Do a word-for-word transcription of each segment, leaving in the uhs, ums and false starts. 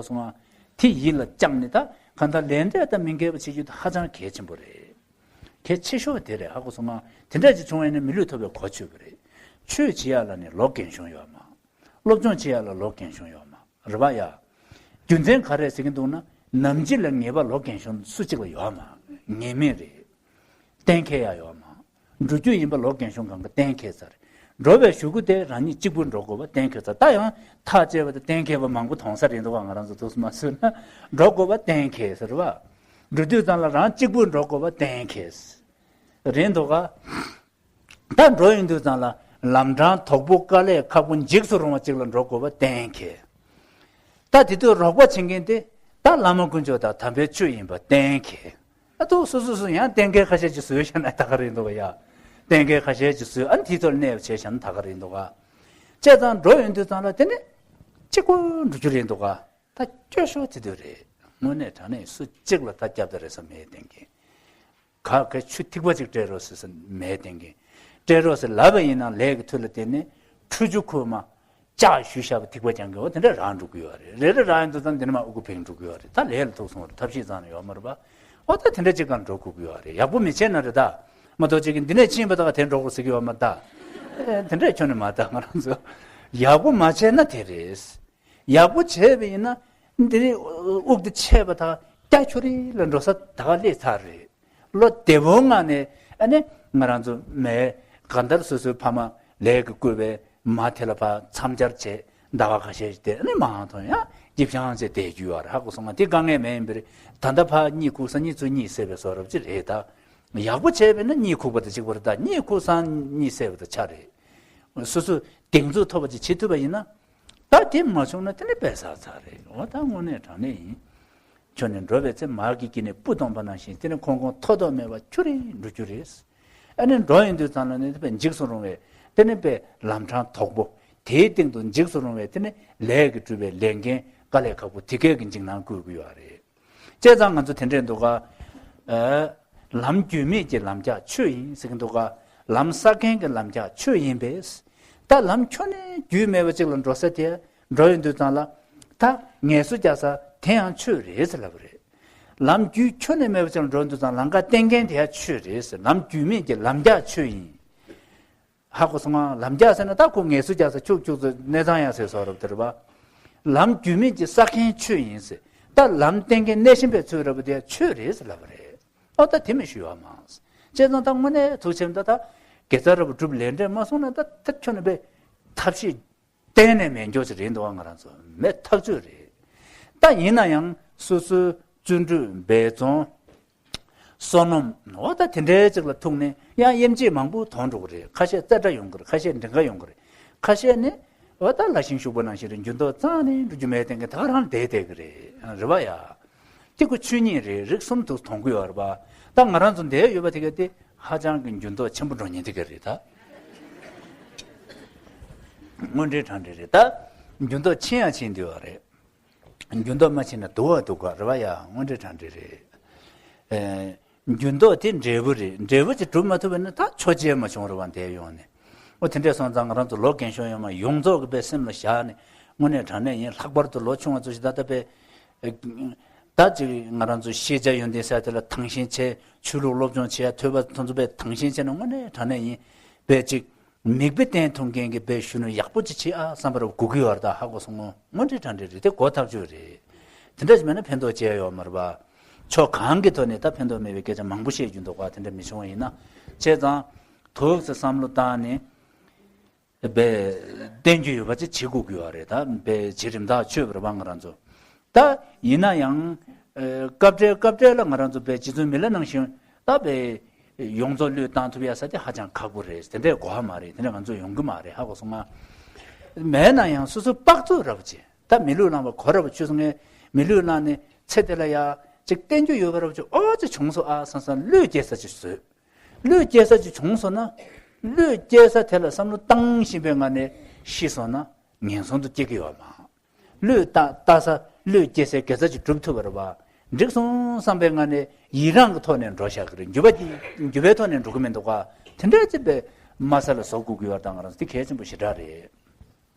སོང་ང་། དེ་ཡིད་ལ་བཅངས་ནས་ད་གང་ལྟར་ལས་འབྲས་དང་མི་འགལ་བ་བྱེད་རྒྱུ་དེ་ཧ་ཅང་གལ་ཆེན་པོ་རེད། གལ་ཆེ་ཤོས་དེ་རེད། ཧ་གོ་སོང་ང་། དེ་འདྲ་ཅིག་བྱུང་བ་ཡིན་ན་མི་ལུས་ཐོབ་པའི་གོ་ཆོད་པ་རེད། ཆོས་བྱེད་ཡག་ལ་ནི་ལོ་རྒན་གཞོན་ཡོད་མ། སློབ་སྦྱོང་བྱེད་ཡག་ལ་ལོ་རྒན་གཞོན་ཡོད་མ་རེད་པ་ཡ། རྒྱུ་མཚན་ག་རེ་ཟེར་གྱི་འདུག་ན། ནམ་འཆི་ལ་ངེས་པ་ལོ་རྒན་གཞོན་སུ་གཅིག་ལ་ཡོད་མ། ངེས་མེད་རེད། གཏན་འཁེལ་ཡག་ཡོད་མ། འགྲོ་རྒྱུ་ཡིན་པ་ལོ་རྒན་གཞོན་གང་ག་གཏན་འཁེལ་ཚར། འགྲོ་བའི་གཞུག་གུ་དེ་རང་ཉིད་གཅིག་པུར་འགྲོ་དགོས་པ་གཏན་འཁེལ་ཚར། ད་ཡང་ཐག་བཅད་པ་དང་གཏན་འཁེལ་བ་མང་པོ་མཐོང་ས་རེད་འདུག་ག་ང་རང་ཚོ་ཐུགས་སུ་མ་སོང་ན་འགྲོ་དགོས་པ་གཏན་འཁེལ་ཟེར་བ། འགྲོ་དུས་ཙམ་ལ་རང་གཅིག་པུར་འགྲོ་དགོས་པ་གཏན་འཁེལ་རེད་འདུག་ག་ད་འགྲོ་ཡོང་དུས་ཙམ་ལ་ལམ་འཕྲང་དོག་པོ་དཀའ་ལས་ཁག་པོ་འཇིགས་སུ་རུང་བ་ཅིག་ལ་འགྲོ་དགོས་པ་གཏན་འཁེལ། ད་དེ་དུས་རོགས་པ་བྱེད་མཁན་དེ་ད་བླ་མ་དཀོན་མཆོག་དང་དམ་པའི་ཆོས་ཡིན་པ་གཏན་འཁེལ། ཨ་ཐུག་སོ་སོ་སོ་ཡང་གཏན་འཁེལ་ཁ་ཤས་ཅིག་བཟོས་བཞག་ན་ད་ག་རེད་འདུག་ག་ཡ། གཏན་འཁེལ་ཁ་ཤས་ཅིག་བཟོས་ཨ་ནི་དེའི་ཐོག་ལ་གནས་པ་བྱས་བཞག་ན་ད་ག་རེད་འདུག་ག་བྱས་ཙང་འགྲོ་ཡོང་དུས་ཙམ་ལ་དེ་ནི་གཅིག་པུ་འགྲོ་རྒྱུ་རེད་འདུག་ག་ད་སྐྱོ་ཤོས་དེ་དུས་རེད། དངོས་གནས་དྲང་གནས་སུ་གཅིག་ལ་ད་སྐྱབས་ད་རེད་ས་མེད་གཏན་འཁེལ། ག་ག་ཆུ་ཐིགས་པ་ཅིག་སྤྲད་རོགས་ཟེར་ཟེར་མེད་གཏན་འཁེལ། སྤྲད་རོགས་ཟེར་ལབ་པ་ཡིན་ན་ལས་ཀྱི་མཐུ་ལ་བརྟེན་ནས་ཁྲུ་ཆུ་ཁུག་མ་ལྕགས་གཞུས་བཞག་པ་ཐིགས་པ་རྐྱང་གི་འོ་དེ་འདྲ་རང་འགྲོ་གི་ཡོད་རེད། རེ་རེ་རང་ཡིན་དུས་ཙམ་འདི་ནས་མ་ཨུ་གུ་ཕེང་འགྲོ་གི་ཡོད་རེད། ད་ལས་ལ་ཐུག་སོང་བ་ཐབས་ཤེས་ཙང་ཡོད་མ་རེད་པ། འོ་ད་དེ་འདྲ་ཅིག་གང་འགྲོ་དགོས་ཀྱི་ཡོད་རེད། ཡག་པོ་མི་བྱས་ན་རེད་ད། མ་གཏོགས་ཅིག་གིས་འདི་ནས་ཕྱིན་པ་ད་ག་དེ་འགྲོ་དགོས་ཟེར་གི་ཡོད་མ་རེད་ད། ཨེ་དེ་འདྲས་ཁྱོན་ནས་མ་ད་ང་རང་ཚོ་ཡག་པོ་མ་བྱས་ན་དེ་རེད། ཡག་པོ་བྱས་པ་ཡིན་ན་འདི་ནས་དབུགས་དེ་ཆད་པ་ད་སྐྱ་ཁྱོ་རི་ལ་འགྲོ་ས་ད་ག་སླེབས་ཚར་རེད། ལོ་བདེ་པོའི་ངང་ནས་ཨ་ནི་ང་རང་ཚོ་མའི་གང་ལྟར་སོ་སོའི་ཕ་མ་ལས་ཀྱིས་བསྐོས་པའི་མ་དེ་ལ་ཕར་མཚམས་སྦྱར་བྱས་ཟླ་བ་ཁ་ཤས་ཤིག་བསྡད་ཨ་ནི་མ་ཧང་ཐོང་ཡང་ཡིབ་ཤང་བྱས་བསྡད་རྒྱུ་ཡོད་རེད། ཧ་གོ་སོང་ང་། དེ་དཀའ་ངལ་མེད་ཡིན་པ་རེད། ད་ལྟ་ཕར་གཉིད་ཁུག་ས་གཉིད་ཚུར་གཉིད་སད་པའི་བཟོ་འདྲ་ཅིག་རེད་ད། ཡག་པོ་བྱས་པས་ན་གཉིད་ཁུག་པ་དང་གཅིག་པ་རེད་ད། གཉིད་ཁུག་སང་གཉིད་སད་པ་དང་ཆ་རེད། སོ་སོ་གདེང་ཚོད་ཐོབ་པ་ཅིག་བྱེད་ཐུབ་པ་ཡིན་ན། ད་དེ་མ་བྱུང་ན་དེ་ནི་དཔེ་བསགས་ཚར་རེད། འོ་ད་དངོས་གནས་དྲང་གནས་ཡིན། ཁྱོད་ནི་འགྲོ་བའི་ཚེ་མར་གྱི་དཀྱིལ་ནས་སྤུ་བཏོང་པ་ནང་བཞིན་དེ་ནི་ཁོང་ཁོང་ཐོགས་ཐོགས་མེད་པར་ཁྱུ་རེ་འགྲོ་རྒྱུ་རེད། ཨ་ནི་འགྲོ་ཡོང་དུས་ཙམ་ལ་ནི་དེ་དཔེ་འཇིགས་སུ་རུང་བའི་དེ་ནི་དཔེ་ལམ་འཕྲང་དོག་པོ། དེའི་སྟེང་དུ་འཇིགས་སུ་རུང་བའི་དེ་ནི་ལས་ཀྱིས་གྲུབ་པའི་ལས་འགན་དཀའ་ལས་ཁག་པོ་དེ་གས་ཀྱི་འཇིགས་སྣང་བསྐུལ་གྱི་ཡོད་རེད། བྱས་ཙང་ང་ཚོ་དེ་འདྲས་འདུག་ག་ཨ། ལམ་རྒྱུས་མེད་ཀྱི་ལམ་རྒྱགས་ཆོས་ཡིན་ཟེར་གྱི་འདུག་ག་ལམ་བསགས་མཁན་གྱི་ལམ་རྒྱགས་ཆོས་ཡིན་པས། ད་ལམ་ཁྱོན་ནས་རྒྱུས་མེད་པ་ཅིག་ལ་འགྲོ་ས་དེ་འགྲོ་ཡོང་དུས་ཙམ་ལ། ད་ངལ་གསོ་རྒྱག་ས་དེ་ཡང་ཆོས་རེད་ཟེར་ལབ་པ་རེད། ལམ་རྒྱུས་ཁྱོན་ནས་མེད་པ་ཅིག་ལ་འགྲོ་ཡོང་དུས་ཙམ་ལམ་ཁ་བསྟན་མཁན་དེ་ཡང་ཆོས་རེད་ཟེར། ལམ་རྒྱུས་མེད་ཀྱི་ལམ་རྒྱགས་ཆོས་ཡིན། ཧ་གོ་སོང་ང་། ལམ་རྒྱགས་ཟེར་ན་ད་ཁོ་ངལ་གསོ་རྒྱག་ས་ཁྱུག་ཁྱུག་ཚོ་གནས་ཚང་ཡང་ཟེར་སོགས་རབ་དེ་རེད་པ། ལམ་རྒྱུས་མེད་ཀྱི་བསགས་མཁན་ཆོས་ཡིན་ཟེར། ད་ལམ་བསྟན་མཁན་གནས་གཤིན་པའི་ཚུལ་རབ་དེ་ཆོས་རེད་ཟེར་ལབ་པ་རེད། ཨོ་ད་དེ་མི་ཞུ་བ་མང་། བྱས་ཙང་ད་དངོས་གནས་ཐུགས་ཆེམ་ད་ད་དགེ་རྩ་རབ་སྒྲུབ་ལས་འབྲས་མ་སོང་ན་ད་ད་ཁྱོད་ནི་པའི་ཐབས་ཤེས་གཏན་ནས་མེད་མགྱོགས་ཅིག་རེད་འདུག་བ། ང་རང་ཚོ་མེད་ཐག་ཆོད་རེད། ད་ཡིན་ན་ཡང་སོ་སོའི་བརྩོན་འགྲུས་འབད་བརྩོན། བསོད་ནམས་འོ་ད་དེ་འདྲའི་ཅིག་ལ་ཐུག་ནས་ཡང་དབྱེ་འབྱེད་མང་པོ་མཐོང་འགྲོ་གི་རེད། ཁ་ཤས་རྩེ་གྲ་ཡོང་གི་རེད། ཁ་ཤས་མགྲིན་ཁ་ཡོང་གི་རེད། ཁ་ཤས་ནི་འོ་ད་ལ་ཞིང་ཞུགས་པ་ནང་བཞིན་རེད། འགྱུར་ལྡོག་རྩ་ནས་འགྲོ་རྒྱུ་མེད་དེ་གི་ད་ག་རང་བསྡད་བསྡད་གི་རེད། རེད་བ་ཡ། དེ་ཁོ་ཆོས་ཉིད་རེད། རིགས་གསུམ་དུ་མཐོང་གི་ཡོད་རེད་བ། ད་ང་རང་ཚོ་འདིར་ཡོད་པ་དེ་ག་དེ་ཧ་ཅང་གི་འགྱུར་ལྡོག་ཆེན་པོ་འགྲོ་ཉེན་དེ་ག་རེད་ད། དངོས་འབྲེལ་དྲང་འབྲེལ་རེད་ད། འགྱུར་ལྡོག་ཕྱིན་ཡང་ཕྱིན་བསྡད་ཡོད་རེད། འགྱུར་ལྡོག་མ་ཕྱིན་ན་སྡུག་བ་སྡུག་ག་རེད་བ་ཡ། དངོས་འབྲེལ་དྲང་འབྲེལ་རེད། ཨེ། འགྱུར་ལྡོག་དེ་འབྲས་བུ་རེད། འབྲས་བུ་ཅིག་སྒྲུབ་མ་ཐུབ་པ་ན་ད་ཆོས་བྱེད་མ་བྱུང་རེད་བ། འདིར་ཡོང་ནས་འོ་དེ་འདྲས་སོང་ཙང་ང་རང་ཚོ་ལོ་རྒན་གཞོན་ཡོད་མ་ཡོངས་རྫོགས་ཀྱི་དཔེ་སེམས་ལ་བཞག་ནས་དངོས་གནས་དྲང་གནས་ཡིན། ལྷག་པར་དུ་ལོ་ཆུང་བ་ཚོ་ཞིག་ད་ལྟ་དཔེ་ད་ཅིག་ང་རང་ཚོ་ཤེས་བྱ་ཡོན་ཏན་ཟེར་དེ་ལ་དང་ཞེན་བྱས། ཆོས་ལུགས་སློབ་སྦྱོང་བྱེད་ཡ་ཐོས་པ་དེ་ཚོ་དཔེ་དང་ཞེན་བྱས་ནས་དངོས་གནས་དྲང་གནས་ཡིན་དཔེ་ཅིག་མིག་དཔེ་བསྟན་ཐུབ་མཁན་གྱི་དཔེ་གཞོན་ནུ་ཡག་པོ་ཅིག་བྱེད་ཨ་བསམ་པ་རུ་སྒུག་གི་ཡོད་རེད། ད་ཧ་གོ་སོང་ངོ་། དངོས་འབྲེལ་དྲང་འབྲེལ་རེད། དེ་གོ་ཐག་ཆོད་རེད། དེ་འདྲ་ཞིག་མེད་ན་ཕན་ཐོགས་ཅི་ཡང་ཡོད་མ་རེད་པ། ཕྱོགས་གང་གི་ཐོག་ནས་ད་ཕན་ཐོགས་མེད་པའི་སྐད་ཆ་མང་པོ་བཤད་རྒྱུ་འདུག་ག་དེ་འདྲ་མི་བྱུང་བ་ཡིན་ན། བྱས་ཙང་ཐུགས་སུ་བསམ་བློ་བཏང་ནས་དཔེ་བསྟན་རྒྱུ་ཡོད་པ་ཅིག་བྱེད་དགོས་ཀྱི་ཡོད་རེད། ད་དཔེ་བྱེད་རིམ་ཐག་ཆོད་པ་རེད་པ། ང་རང་ཚོ་ད་ཡིན་ན་ཡང་སྐབས་འབྲེལ་སྐབས་འབྲེལ་ལ་ང་རང་ཚོ་དཔེ་རྗེ་བཙུན་མི་ལ་ནང་བཞིན་ད་དཔེ་ཡོངས་རྫོགས་བློས་བཏང་ཐུབ་ཡ་ས་དེ་ཧ་ཅང་ཁག་པོ་རེད། དེ་འདྲའི་གོ་བ་མ་རེད། དེ་འདྲ་ང་ཚོ་ཡོང་གི་མ་རེད། ཧ་གོ་སོང་ང་། མེད་ན་ཡང་སོ་སོ་དཔག་ཚོད་རབ་བྱེད། ད་མི་ལུས་བླངས་པ་གོ་རབ་ཆུད་སོང་ངས་མི་ལུས་བླངས་ནས་ཚེ་འདི་ལ་ཡ་ཅིག་བསྟན་རྒྱུ་ཡོད་པ་རབ་བྱེད། ཨོ་ཙི་བྱུང་སོང་ཨ་བསམ་བསམ་བློས་སྐྱེ་ས་ཅིག་བཟོས། བློས་སྐྱེ་ས་ཅིག་བྱུང་སོང་ན། བློས་སྐྱེ་ས་དེ་ལ་བསམ་བློ་བཏང་བཞིན་པའི་ངང་ནས་ཤི་སོང་ན་ངན་སོང་དུ་སྐྱེ་གི་ཡོད་མ། བློས་བཏང་བཏང་ས་བློས་སྐྱེ་སའི་དགེ་རྩ་ཅིག་སྒྲུབ་ཐུབ་པ་རེད་བ། འགྲིག་སོང་བསམ་པའི་ངང་ནས་ཡི་རང་གི་ཐོག་ནས་འགྲོ་བཞག་གི་རེད། འགྱུར་བ་འགྱུར་བའི་ཐོག་ནས་འགྲོ་གི་མི་འདུག་ག་དེ་འདྲ་ཅིག་པའི་དམའ་ས་ལ་བཟོ་དགོས་ཀྱི་ཡོད་དང་། ང་རང་ཚོ་དེ་གལ་ཆེན་པོ་ཞེ་དྲག་རེད།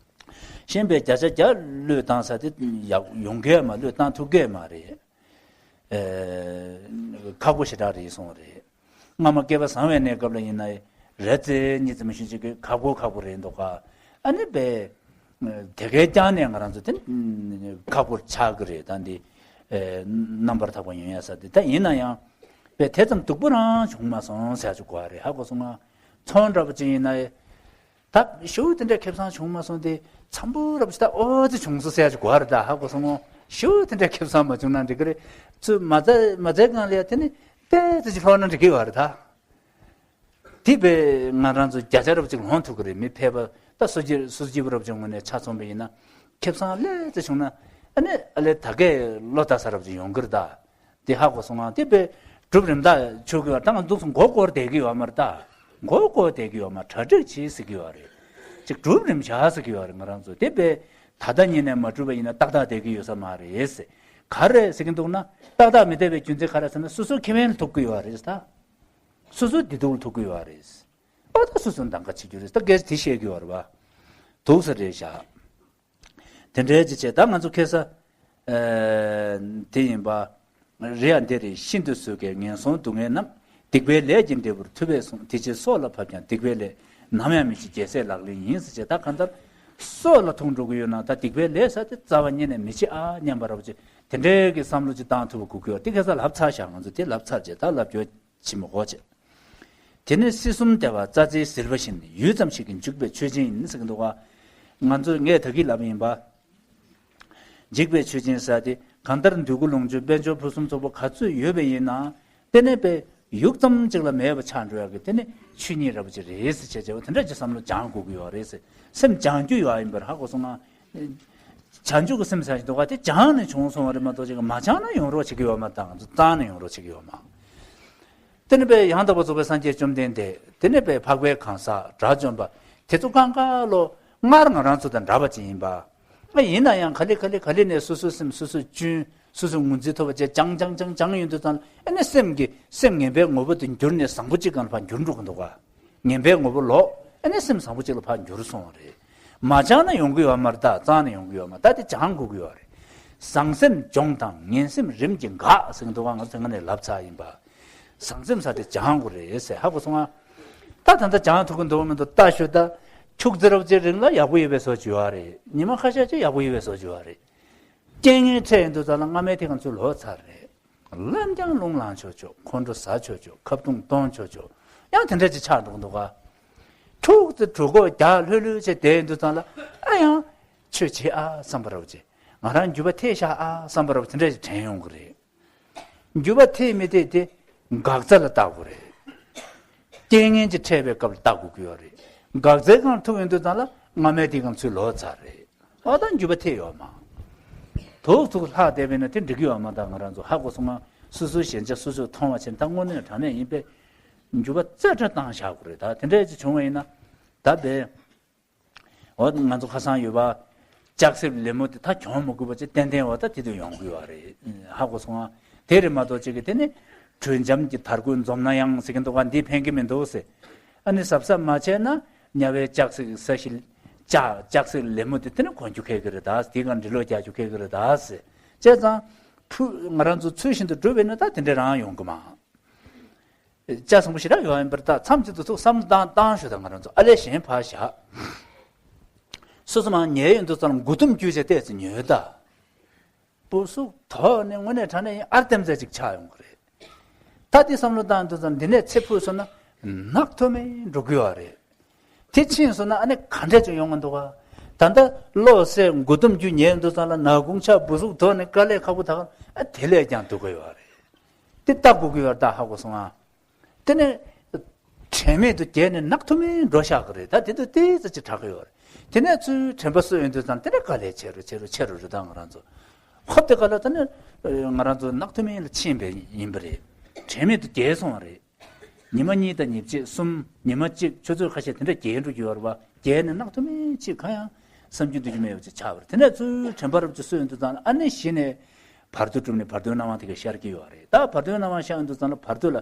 གཞན་པའི་བརྒྱ་ཆ་བརྒྱ་བློས་བཏང་ས་དེ་ཡག་ཡོང་གི་མ་བློས་བཏང་ཐུབ་ཀྱི་མ་རེད། ཨེ། ཁག་པོ་ཞེ་དྲག་རེད་གསུངས་རེད། སྔ་མ་སྐལ་པ་བཟང་བའི་གནས་སྐབས་ལ་ཡིན་ན་རེ་ཙེ་གཉིས་ཙམ་ཞུ་ཅིག་གི་ཁག་པོ་ཁག་པོ་རེད་འདུག་ག་ཨ་ནི་པས། དེ་གའི་ཀྱང་ནས་ང་རང་ཚོ་དེ་ཁག་པོར་ཆགས་ཀྱི་རེད་ད་འདི། ཨེ། རྣམ་པར་དག་པ་ཡོང་ཡ་ས་དེ་ད་ཡིན་ན་ཡང་། པས་དེ་ཙམ་སྡུག་པོ་རང་བྱུང་མ་སོང་ཟེར་ཅིག་གོ་བ་རེད་ཧ་གོ་སོང་ང་། ཚོང་འདྲ་པོ་ཅིག་ཡིན་ན། ད་ཞུ་དེ་འདྲ་ཁེ་བཟང་བྱུང་མ་སོང་དེ་འཚམ་པོ་རབ་ཅིག་ད་ཨོ་ཙི་བྱུང་སོང་ཟེར་ཅིག་གོ་བ་རེད་ད་ཧ་གོ་སོང་ངོ་། ཞུ་དེ་འདྲ་ཁེ་བཟང་མ་བྱུང་ན་འགྲིག་གི་རེད། ཚུར་མ་ཚད་མ་ཚད་གང་ལ་ཡ་དེ་ནི་པས་ཙི་ཅིག་ལྷོག་ན་འགྲིག་གི་ཡོད་རེད་ད། དེ་བས་ང་རང་ཚོ་བརྒྱ་ཆ་རབ་ཅིག་ལོངས་ཐུབ་ཀྱི་རེད། མི་ཕལ་པ་ད་སོ་སྐྱེ་སོ་སྐྱེ་བུ་རབ་ཅིག་ངོས་ནས་ཆ་མཚོན་པ་ཡིན་ན་ཁེ་བཟང་ལས་ཙི་བྱུང་ན་ཨ་ནི་ཨ་ལས་ད་གས་བློ་ལྟ་ས་རབ་ཅིག་ཡོང་གི་རེད་ད། དེ་ཧ་གོ་སོང་ང་། དེ་བས་སྒྲུབ་རིམ་ད་ཆོག་གི་བ་ད་ང་འདུག་སོང་མགོ་སྐོར་བསྡད་ཀྱི་ཡོད་མ་རེད་ད། མགོ་སྐོར་བསྡད་ཀྱི་ཡོད་མ་གྲ་སྒྲིག་བྱེད་ཟེར་གྱི་ཡོད་རེད། ཅིག་སྒྲུབ་རིམ་བྱ་ཟེར་གྱི་ཡོད་རེད་ང་རང་ཚོ། དེ་བས་ད་ལྟ་ཉིད་ནས་མ་སྒྲུབ་པ་ཡིན་ན་ཏག་ཏག་བསྡད་ཀྱི་ཡོད་ས་མ་རེད་ཟེར། ག་རེ་ཟེར་གྱི་འདུག་ན་ཏག་ཏག་མི་བསྡད་པའི་རྒྱུ་མཚན་ག་རེ་ཟེར་ན་སོ་སོའི་ཁེ་ཕན་ལ་ཐུག་གི་ཡོད་རེད་ད། སོ་སོའི་བདེ་སྡུག་ལ་ཐུག་གི་ཡོད་རེད། ཨོ་ད་སོ་སོ་འདང་ག་བྱེད་རྒྱུ་རེད་ད་སྐད་ཆ་དེ་བཤད་ཀྱི་ཡོད་རེད་བ། འདུག་ས་རེད་བཞག་དེ་འདྲའི་ཅི་བྱས་ད་ང་ཚོ་ཁ་སང་། ཨེ། དེ་ཡིན་པ། རེད་ཡ་འདི་རེད་ཤིན་ཏུ་བཟོད་དཀའི་ངན་སོང་སྡུག་བསྔལ་རྣམས། སྡིག་པའི་ལས་ཀྱིས་འབྲས་བུར་ཐུབ་པས་གསུངས། དེ་ཕྱིར་སྲོག་ལ་བབ་ཀྱང་སྡིག་པའི་ལས། ནམ་ཡང་མི་བྱེད་རྒྱལ་སྲས་ལག་ལེན་ཡིན་ཟེར་བྱས་ད་གང་ལྟར། སྲོག་ལ་ཐུག་འགྲོ་གི་ཡོད་ན་ད་སྡིག་པའི་ལས་ཟེར་དེ་རྩ་བ་ཉིད་ནས་མི་བྱེད་ཨ་སྙམ་པ་རབ་ཅིག་དེ་འདྲའི་གི་བསམ་བློ་ཅིག་བཏང་ཐུབ་པ་དགོས་ཀྱི་ཡོད་དེ་ཁ་སང་ལབ་ཚར་བཞག་ང་ཚོ་དེ་ལབ་ཚར་བྱས་ད་ལབ་རྒྱུ་ཕྱི་མ་གོ་བྱས། དེ་ནི་སྲིད་གསུམ་བདེ་བ་རྩྭ་རྩེའི་ཟིལ་པ་བཞིན་ཡུད་ཙམ་ཞིག་གིས་འཇིག་པའི་ཆོས་ཅན་ཡིན་ཟེར་གྱི་འདུག་ག་ང་ཚོས་ངས་ད་གིན་ལབ་ཡིན་པ། འཇིག་པའི་ཆོས་ཅན་ཟེར་དེ་གང་ལྟར་འདོད་རྒུ་ལོངས་སྤྱོད་དཔལ་འབྱོར་ཕུན་སུམ་ཚོགས་པ་ག་ཚོད་ཡོད་པ་ཡིན་ན་དེ་ནས་པས་ཡུད་ཙམ་ཅིག་ལ་མེད་པ་ཆགས་འགྲོ་ཡག་གི་དེ་ནི་ཆོས་ཉིད་རབ་ཅིག་རེད་ཟེར་བྱས་བྱས་པ་དེ་འདྲ་ཅིག་བསམ་བློ་སྦྱང་དགོས་ཀྱི་ཡོད་རེད་ཟེར་སེམས་སྦྱང་རྒྱུ་ཡོད་ཡིན་པར་ཧ་གོ་སོང་ང་། བྱང་ཆུབ་ཀྱི་སེམས་ཟེར་གྱི་འདུག་ག་དེ་སྦྱངས་ནས་བྱུང་སོང་བ་རེད་མ་གཏོགས་ཅིག་མ་སྦྱངས་ན་ཡོང་རོགས་བྱེད་ཀྱི་ཡོད་མ་རེད་ད་ང་ཚོ་བཏང་ནས་ཡོང་རོགས་བྱེད་ཀྱི་ཡོད་མ། དེ་ནི་པས་ཡང་དག་པར་རྫོགས་པའི་སངས་རྒྱས་བཅོམ་ལྡན་འདས་དེ་ནི་པས་འཕགས་པའི་གང་ཟག་དགྲ་བཅོམ་པ་དེ་ཚོ་གང་ག་ལོ་སྔར་ང་རང་ཚོ་དང་འདྲ་བ་ཅིག་ཡིན་པ། ཨ་ཡིན་ན་ཡང་ག་ལེ་ག་ལེ་ག་ལེ་ནས་སོ་སོའི་སེམས་སོ་སོས་གཅུན་སོ་སོས་ངོས་འཛིན་ཐོབ་པ་བཅས་སྦྱང་སྦྱང་སྦྱང་སྦྱང་ཡོང་དུས་ཙང་ཨ་ནི་སེམས་ཀྱི་སེམས་ངན་པའི་ངོ་བོ་དེ་འགྱུར་ནས་བཟང་པོ་གཅིག་གང་ལ་ཕར་འགྱུར་འགྲོ་གི་འདུག་ག་ངན་པའི་ངོ་བོ་ལོག་ཨ་ནི་སེམས་བཟང་པོ་གཅིག་ལ་ཕར་འགྱུར་སོང་བ་རེད། མ་སྦྱངས་ན་ཡོང་གི་ཡོད་མ་རེད་ད་སྦྱངས་ན་ཡོང་གི་ཡོད་མ་རེད་ད་དེ་སྦྱང་དགོས་ཀྱི་ཡོད་རེད། བཟང་སེམས་སྦྱོང་དང་ངན་སེམས་རིམ་གྱིས་འགག་ཟེར་གྱི་འདུག་ག་ང་ཚོ་སྔ་ནས་ལབ་ཚར་ཡིན་པ། བཟང་སེམས་ཟེར་དེ་སྦྱང་དགོས་རེད་ཟེར་ཧ་གོ་སོང་ང་། ད་ད་ལྟ་སྦྱང་ཐུབ་ཀྱི་འདུག་མི་འདུག་ལྟ་ཞུ་ད། ཁྱུག་ཙེ་རབ་ཅིག་རིང་ལ་ཡག་པོ་ཡོད་པའི་བཟོ་བྱས་ཡོད་རེད། ཉི་མ་ཁ་ཤས་ཅིག་ཡག་པོ་ཡོད་པའི་བཟོ་བྱས་ཡོད་རེད། རྐྱེན་ངན་འཕྲད་ཡོང་དུས་ཙམ་ལ་སྔ་མའི་དེ་གང་ཚོད་ལོག་ཚར་རེད། ལམ་རྐྱང་རླུང་ལངས་ཆོག་ཆོག་ཁོང་ཁྲོ་ཟ་ཆོག་ཆོག་ཁ་བརྡུང་གཏོང་ཆོག་ཆོག་ཡང་དེ་འདྲ་ཅིག་ཆགས་འགྲོ་གི་འདུག་ག་ཁྱུག་ཙེ་གྲོད་ཁོག་རྒྱགས་ལྷོད་ལྷོད་བྱས་བསྡད་ཡོང་དུས་ཙམ་ལ་ཨ་ཡང་ཆོས་བྱེད་ཨ་བསམ་པ་རབ་ཅིག་ང་རང་འགྱོད་པ་ཐེབས་ཤག་ཨ་བསམ་པ་རབ་དེ་འདྲ་ཅིག་དྲན་ཡོང་གི་རེད། འགྱོད་པ་ཐེབས་མི་ཐེབས་དེ་འགག་རྩ་ལ་བལྟ་དགོས་རེད། རྐྱེན་ངན་གྱིས་འཕྲད་པའི་སྐབས་ལ་བལྟ་དགོས་ཀྱི་ཡོད་རེད། འགག་རྩའི་སྒང་ཐུག་ཡོང་དུས་ཙམ་ལ་སྔ་མའི་དེ་གང་ཚོད་ལོག་ཚར་རེད། ཨ་ད་འགྱོད་པ་ཐེབས་ཡོད་མ། དུག་ཚུགས་ལྷག་བསྡད་པས་ན་དེ་འགྲིག་གི་ཡོད་མ་ད་ང་རང་ཚོ་ཧ་གོ་སོང་ང་། སོ་སོའི་ཞན་ཆ་སོ་སོས་མཐོང་བ་བྱས་ད་དངོས་གནས་དྲང་གནས་ཡིན་པས། འགྱོད་པ་རྩ་བྲལ་བཏང་བཞག་དགོས་རེད་ད་དེ་འདྲས་ཅིག་བྱུང་བ་ཡིན་ན། ད་དཔེ། འོ་ང་ཚོ་ཁ་སང་ཡོད་པ། ལྕགས་སྲེག་ལེབ་མོ་དེ་ད་གྱོང་མི་དགོས་པ་ཅིག་ཏན་ཏན་འོ་ད་དེ་དུ་ཡོང་གི་ཡོད་རེད། ཧ་གོ་སོང་ང་། དེ་རེད་མ་གཏོགས་ཅིག་གི་དེ་ནི། དྲོད་འཇམ་གྱི་དར་གོས་འཛོམས་ན་ཡང་ཟེར་གྱི་འདུག་ག་འདི་ཕན་གྱི་མི་འདུག་ཟེར། ཨ་ནི་གཟབ་གཟབ་མ་བྱས་ན་དམྱལ་བའི་ལྕགས་སྲེག་ས་གཞི། ལྕགས་ལྕགས་སྲེག་ལེབ་མོ་དེ་དེ་ནི་གོན་རྒྱུ་ཁེལ་གི་རེད་ད་དེ་གང་འབྲི་ཀློག་རྒྱག་རྒྱུ་ཁེལ་གི་རེད་ད་ཟེར། བྱས་ཙང་། ཕུ། ང་རང་ཚོ་ཚུལ་བཞིན་དུ་བསྒྲུབས་པས་ན་ད་དེ་འདྲ་རང་ཡོང་གི་མ། ལྕགས་བཟང་པོ་ཞེ་དྲག་ཡོད་ཡིན་པར་ད་མཚམས་གཅིག་ཏུ་ཚུགས་བསམ་བློ་བཏང་བཏང་ཞུ་དང་ང་རང་ཚོ་ཨ་ལས་གཞན་ཕར་བཞག་སོ་སོ་མར་ཉལ་ཡོང་དུས་ཙམ་མགོ་ཐོམ་རྒྱུ་བྱས་བལྟས་ཚེ་ཉོལ་ད། སྤུ་གཟུགས་དོག་ནས་དངོས་གནས་དྲང་གནས་ཡིན་ཨར་ལྡེམ་ཙམ་ཅིག་ཆགས་ཡོང་གི་རེད། ད་དེ་བསམ་བློ་བཏང་དུས་ཙམ་འདི་ནས་ཚེ་འཕོས་སོང་ན་ནག་ཐོམ་མེ་འགྲོ་གི་ཡོད་རེད། དེ་ཕྱིན་སོང་ན་ཨ་ནི་ག་འདྲས་ཅིག་ཡོང་གི་འདུག་ག་ད་ལྟ་བློ་གསལ་མགོ་ཐོམ་རྒྱུ་ཉལ་དུས་ཙམ་ལ་ནག་ཁུང་ཆགས་སྤུ་གཟུགས་དོག་ནས་དཀའ་ལས་ཁག་པོ་ད་ག་ཨ་དེ་ལས་ཀྱང་སྡུག་གི་ཡོད་རེད། དེ་ལྟ་དགོས་ཀྱི་ཡོད་རེད་ད་ཧ་གོ་སོང་ང་། དེ་ནས། དྲན་མེད་དུ་བརྒྱལ་ནས་ནག་ཐོམ་མེ་འགྲོ་བཞག་གི་རེད་ད་དེ་དུས་ཏོག་ཙམ་ཅིག་དྲག་གི་ཡོད་རེད། དེ་ནས་ཚུར་དྲན་པ་གསོ་ཡོང་དུས་ཙམ་དེ་ནས་དཀའ་ལས་ཆེ་རུ་ཆེ་རུ་ཆེ་རུ་རེད་ད་ང་རང་ཚོ། ཧོབ་དེ་ག་ལ་དེ་ནས་ང་རང་ཚོ་ནག་ཐོམ་མེ་ལ་ཕྱིན་པ་ཡིན་པ་རེད། དྲན་མེད་དུ་བརྒྱལ་སོང་བ་རེད། ཉི་མ་གཉིས་དང་ཉིན་གཅིག་གསུམ་ཉི་མ་གཅིག་ཆུ་ཚོད་ཁ་ཤས་དེ་འདྲ་བརྒྱལ་འགྲོ་གི་ཡོད་རེད་བ། བརྒྱལ་ནས་ནག་ཐོམ་མེ་གཅིག་གང་ཡང་བསམ་རྒྱུ་འདོད་རྒྱུ་མེད་པ་ཅིག་ཆགས་པ་རེད། དེ་ནས་ཚུར་དྲན་པ་རབ་ཅིག་གསོ་ཡོང་དུས་ཙམ་ལ་ཨ་ནི་གཞི་ནས་བར་དོ་བསྒྲུབས་ནས་བར་དོའི་སྣང་བ་དེ་ག་ཤར་གྱི་ཡོད་རེད། ད་བར་དོའི་སྣང་བ་ཤར་ཡོང་དུས་ཙམ་ལ་བར་དོ་ལ་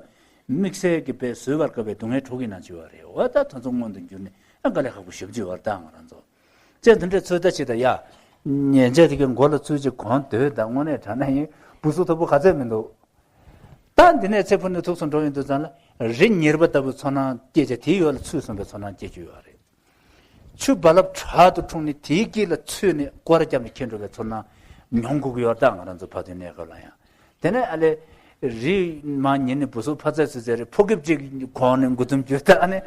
དམིགས་བསལ་གྱི་དཔེ་བཟོད་པར་དཀའ་བའི་སྡུག་བསྔལ་དྲུག་གི་ནང་ཅིག་ཡོད་རེད། འོ་ད་ད་ཚོ་མངོན་དུ་གྱུར་ནས་ཨ་དཀའ་ལས་ཁག་པོ་ཞེ་པོ་ཅིག་ཡོད་རེད་ད་ང་རང་ཚོ། ཅེས་འདི་འདྲའི་ཚོད་ལྟ་བྱེད་དང་ཡ། ཉན་ཆས་དེ་གའི་མགོ་ལ་ཚུད་ཅིག་གོང་སྡོད་དང་། དངོས་གནས་དྲང་གནས་ཡིན་བུ་སུ་ཐོབ་པོ་ག་ཚད་མི་འདུག་ད་འདི་ནས་ཚེ་འཕོས་ནས་ཐུགས་སུ་འགྲོ་ཡོང་དུས་ཙང་ལ་རི་ཉིལ་བ་ལྟ་བུའི་ཚོར་སྣང་སྐྱེ་བྱས། དེའི་འོག་ལ་ཚུད་སོང་བའི་ཚོར་སྣང་སྐྱེ་རྒྱུ་ཡོད་རེད། ཆུ་རྦ་རླབས་དྲག་ཏུ་འཁྲུངས་ནས་དེའི་དཀྱིལ་ལ་ཚུད་ནས་སྐོར་ར་བརྒྱབ་ནས་འཁྱེར་འགྲོ་བའི་ཚོར་སྣང་མྱོང་དགོས་ཀྱི་ཡོད་རེད། ད་ང་རང་ཚོ་ཕ་དུས་གནས་སྐབས་ལ་ཡང་། དེ་ནས་ཨ་ལས་རི་མར་ཉིལ་ནས་བུ་སུ་ཕ་ཚད་ཚུད་ཚད་རེད། ཕོ་སྐྱེབ་ཅིག་གོང་ནས་མགོ་ཐུམ་རྒྱུ་ད་ཨ་ནི་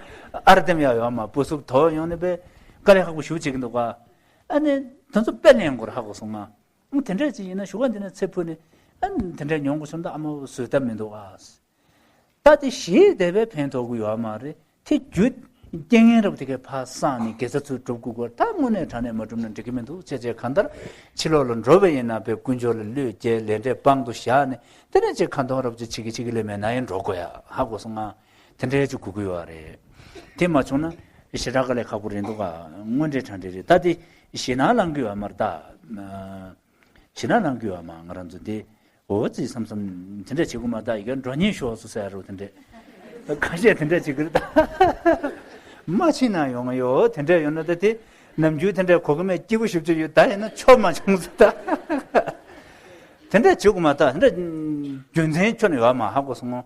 ཨར་འདེམ་ཡག་ཡོད་མ། བུ་སུ་དོ་ཡོང་ནས་པས་དཀའ་ལས་ཁག་པོ་ཞུ་བྱེད་ཀྱི་འདུག་ག་ཨ་ནི་དེ་ཚོ་དཔེ་ལེན་དགོས་རེད། ཧ་གོ་སོང་ང་། ཨང་དེ་འདྲས་ཅིག་ཡིན་ན་གཞུག་ག་འདི་ནས་ཚེ་འཕོས་ནས་ཨ་ནི་དེ་འདྲས་མྱོང་དགོས་བྱུང་ན་ཨ་མ་བཟོད་ཐབས་མི་འདུག་ཨ། ད་དེ་ཞེ་དྲག་པའི་ཕན་ཐོགས་ཀྱི་ཡོད་མ་རེད། དེ་རྒྱུ་རྐྱེན་ངན་རབ་དེ་གའི་ཕར་སངས་ནས་དགེ་རྩ་ཚུར་སྒྲུབ་དགོས་སྐོར། ད་དངོས་གནས་དྲང་གནས་མ་སྒྲུབ་ན་འགྲིག་གི་མི་འདུག་ཅེས་བྱས། གང་ལྟར་ཕྱི་ལོགས་ལ་འགྲོ་བ་ཡིན་ན་པའི་ཀུན་སྤྱོད་ལ་བློས་བཀལ། ལས་འབྲས་དཔང་དུ་བཞག་ནས་དེ་ནས་ཅིག་ཁ་འདོན་རབ་ཅིག་བྱེད་ཀྱི་བྱེད་ཀྱི་ལས་མེད་ན་ཡང་འགྲོ་དགོས་ཡ། ཧ་གོ་སོང་ང་། དེ་འདྲའི་ཅིག་དགོས་ཀྱི་ཡོད་རེད། དེ་མ་བྱུང་ན་ཞེ་དྲག་དཀའ་ལས་ཁག་པོ་རེད་འདུག་ག་དངོས་འབྲེལ་དྲང་འབྲེལ་རེད། ད་དེ་ཞེད་སྣང་ལངས་ཀྱི་ཡོད་མ་རེད་ད། ཞེད་སྣང་ལངས་ཀྱི་ཡོད་མ། ང་རང་ཚོ་འདི་འོ་ཙི་བསམ་བསམ་དེ་འདྲ་བྱེད་དགོས་མ་ད། ཡི་གེ་འགྲོ་ཉེན་ཤོར་སོང་ཟེར་རོ། དེ་འདྲ་ཁ་ཤས་དེ་འདྲ་བྱེད་ཀྱི་རེད་ད། མ་ཕྱིན་ན་ཡོང་ཡོད། དེ་འདྲ་ཡོད་ན་ད་དེ་ནམ་རྒྱུན་དེ་འདྲ་གོ་གི་མེད། སྐྱིད་པོ་ཞེ་པོ་ཅིག་ཡོད། ད་ཡིན་ན་ཆོ་མ་བྱུང་ཟེར་ད། དེ་འདྲ་བྱེད་དགོས་མ་ད། དེ་འདྲ་རྒྱུ་མཚན་ཁྱོན་ནས་ཡོད་མ། ཧ་གོ་སོང་ངོ་།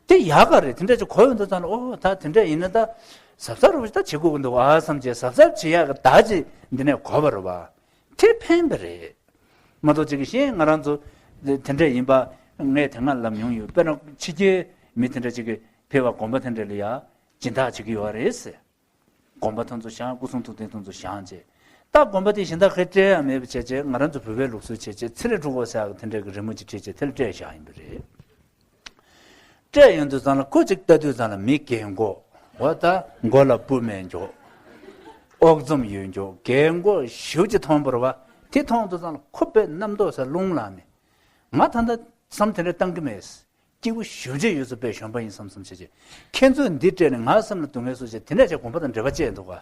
དེ་ཡག་ག་རེད། དེ་འདྲ་ཅིག་གོ་ཡོང་དུས་ཙང་ལ་ཨོ་ད་དེ་འདྲ་ཡིན་ན་ད་གཟབ་གཟབ་རུ་ད་བྱེད་དགོས་ཀྱི་འདུག་ཨ་བསམ་བྱས། གཟབ་གཟབ་བྱེད་ཡག་གི་བརྡ་ཅིག་འདི་ནས་གོ་བ་རེད་བ། དེ་ཕན་པ་རེད། མ་གཏོགས་ཅིག་གི་གཞན་ང་རང་ཚོ་དེ་འདྲ་ཡིན་པ་ངས་དེ་སྔ་ལབ་མྱོང་ཡོད། དཔེར་ན་ཕྱི་རྒྱལ་མི་དེ་འདྲ་ཅིག་གི་ཕེབས་པ་དགོན་པ་དེ་འདྲ་ལ་ཡ་སྦྱིན་བདག་བྱེད་ཀྱི་ཡོད་རེད་ཟེར། དགོན་པ་དེ་ཚོ་བཞེངས། སྐུ་གསུང་ཐུགས་རྟེན་དེ་ཚོ་བཞེངས་བྱས། ད་དགོན་པ་དེ་གཞན་དག་གིས་སྤྲད་ཡ་མེད་པ་བྱས་བྱས། ང་རང་ཚོ་བོད་པའི་ལུགས་སྲོལ་བྱས་བྱས་ཚེ་རིལ་སྤྲོད་དགོས་ཟེར་ཡག་དེ་འདྲ་གི་རི་མོ་ཅིག་བྲིས་བྱས་དེ་ལ་སྤྲད་བཞག་ཡིན་པ་རེད། སྤྲད་ཡོང་དུས་ཙང་ལ་ཁོ་ཅིག་ལྟ་དུས་ཙང་ལ་མི་རྒན་གོག་འོ་ད་མགོ་ལ་སྤུ་མེད་མགྱོགས། ཨོག་ཚོམ་ཡོད་མགྱོགས་རྒན་གོག་ཞེ་པོ་ཅིག་མཐོང་བ་རེད་བ། དེ་མཐོང་དུས་ཙང་ལ་ཁོ་དཔེ་རྣམ་རྟོག་ཟེར་རླུང་ལངས་ནས། ང་ད་ལྟ་བསམ་དེ་འདྲ་བཏང་གི་མེད། སྐྱིད་པོ་ཞེ་པོ་ཅིག་ཡོད་ཚོད། དཔེ་གཞོན་པ་ཡིན་བསམ་བསམ་བྱས་བྱས། ཁྱེད་ཚོས་འདི་སྤྲད་ནས་ང་སེམས་ལ་སྡུག་བསྔལ་བཟོས་བྱས། དེ་འདྲ་བྱས་དགོན་པ་དང་འབྲེལ་བ་བཅད་འདུག་ག་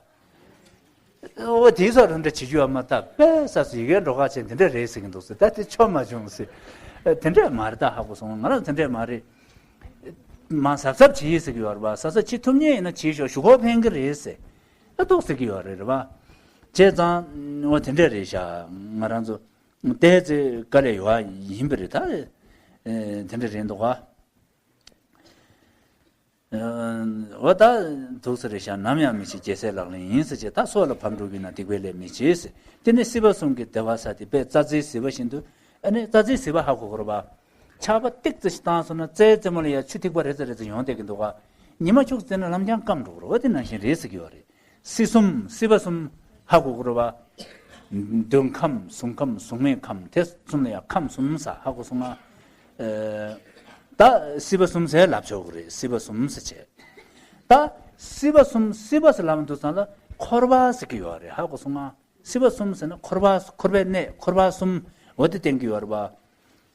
འོ་དེའི་སོགས་རང་འདྲ་བྱེད་རྒྱུ་ཡོད་མ་ད། དཔེ་ས་སུ་ཡི་གེ་འགྲོ་ཁ་བྱས་འདི་འདྲ་རེད་ཟེར་གྱི་འདུག་ཟེར། ད་དེ་ཆོ་མ་བྱུང་ཟེར། དེ་འདྲ་མ་རེད་ད། ཧ་གོ་སོང་། ང་རང་དེ་འདྲ་མ་རེད། མ་གཟབ་གཟབ་བྱེད་ཟེར་གྱི་ཡོད་རེད་པ། གཟབ་གཟབ་བྱེད་ཐུབ་མཁན་ཡིན་ན་བྱེད་ཤོག་ཞུ་གོ་ཕན་གྱི་རེད་ཟེར། ད་འདུག་ཟེར་གྱི་ཡོད་རེད། རེད་པ། བྱས་ཙང་འོ་དེ་འདྲ་རེད་ཤག་ང་རང་ཚོ་བལྟས་ཚེ་དཀའ་ལས་ཡོད་ཡིན་པ་རེད་ད། དེ་འདྲ་རེད་འདུག་ག་འོ་ད་འདུག་ས་རེད་ཤག་ནམ་ཡང་མི་འཆི་རྒྱལ་སྲས་ལག་ལེན་ཡིན་ཟེར་བྱས། ད་སྲོག་ལ་ཕམ་འགྲོ་གི་ན་སྡིག་པའི་ལས་མི་བྱེད་ཟེར། དེ་ནི་སྲིད་པ་གསུམ་གྱི་བདེ་བ་ཟེར་དེ་དཔེ་རྩྭ་རྩེའི་ཟིལ་པ་བཞིན་དུ། ཨ་ནི་རྩྭ་རྩེའི་ཟིལ་པ་ཧ་གོ་དགོས་རེད་པ། ཆར་པ་ཏིག་ཙམ་ཞིག་བཏང་སོང་ན་རྩྭའི་རྩེ་མོ་ལ་ཡ་ཆུ་ཐིགས་པ་རེ་ཙམ་རེ་ཙམ་ཡོང་བསྡད་ཀྱི་འདུག་ག་ཉི་མ་ཤུགས་ཙམ་ན་ལམ་རྐྱང་སྐམ་འགྲོ་གི་རེད། འོ་དེ་ནང་བཞིན་རེད་ཟེར་གྱི་ཡོད་རེད། སྲིད་གསུམ་སྲིད་པ་གསུམ་ཧ་གོ་དགོས་རེད་པ། མདུན་ཁམས་གཟུགས་ཁམས་གཟུགས་མེད་ཁམས་དེ་གསུམ་ལ་ཡང་ཁམས་གསུམ་ཟེར་ཧ་གོ་སོང་ང་། ཨེ། ད་སྲིད་པ་གསུམ་ཟེར་ལབ་ཆོག་གི་རེད། སྲིད་པ་གསུམ་ཟེར་བྱས། ད་སྲིད་པ་གསུམ་སྲིད་པ་ཟེར་ལབ་འདུག་ཙང་ལ་འཁོར་བ་ཟེར་གྱི་ཡོད་རེད། ཧ་གོ་སོང་ང་། སྲིད་པ་གསུམ་ཟེར་ན་འཁོར་བ་འཁོར་བའི་གནས་འཁོར་བ་གསུམ་འོ་དེ་བསྟན་གྱི་ཡོད་རེད་པ།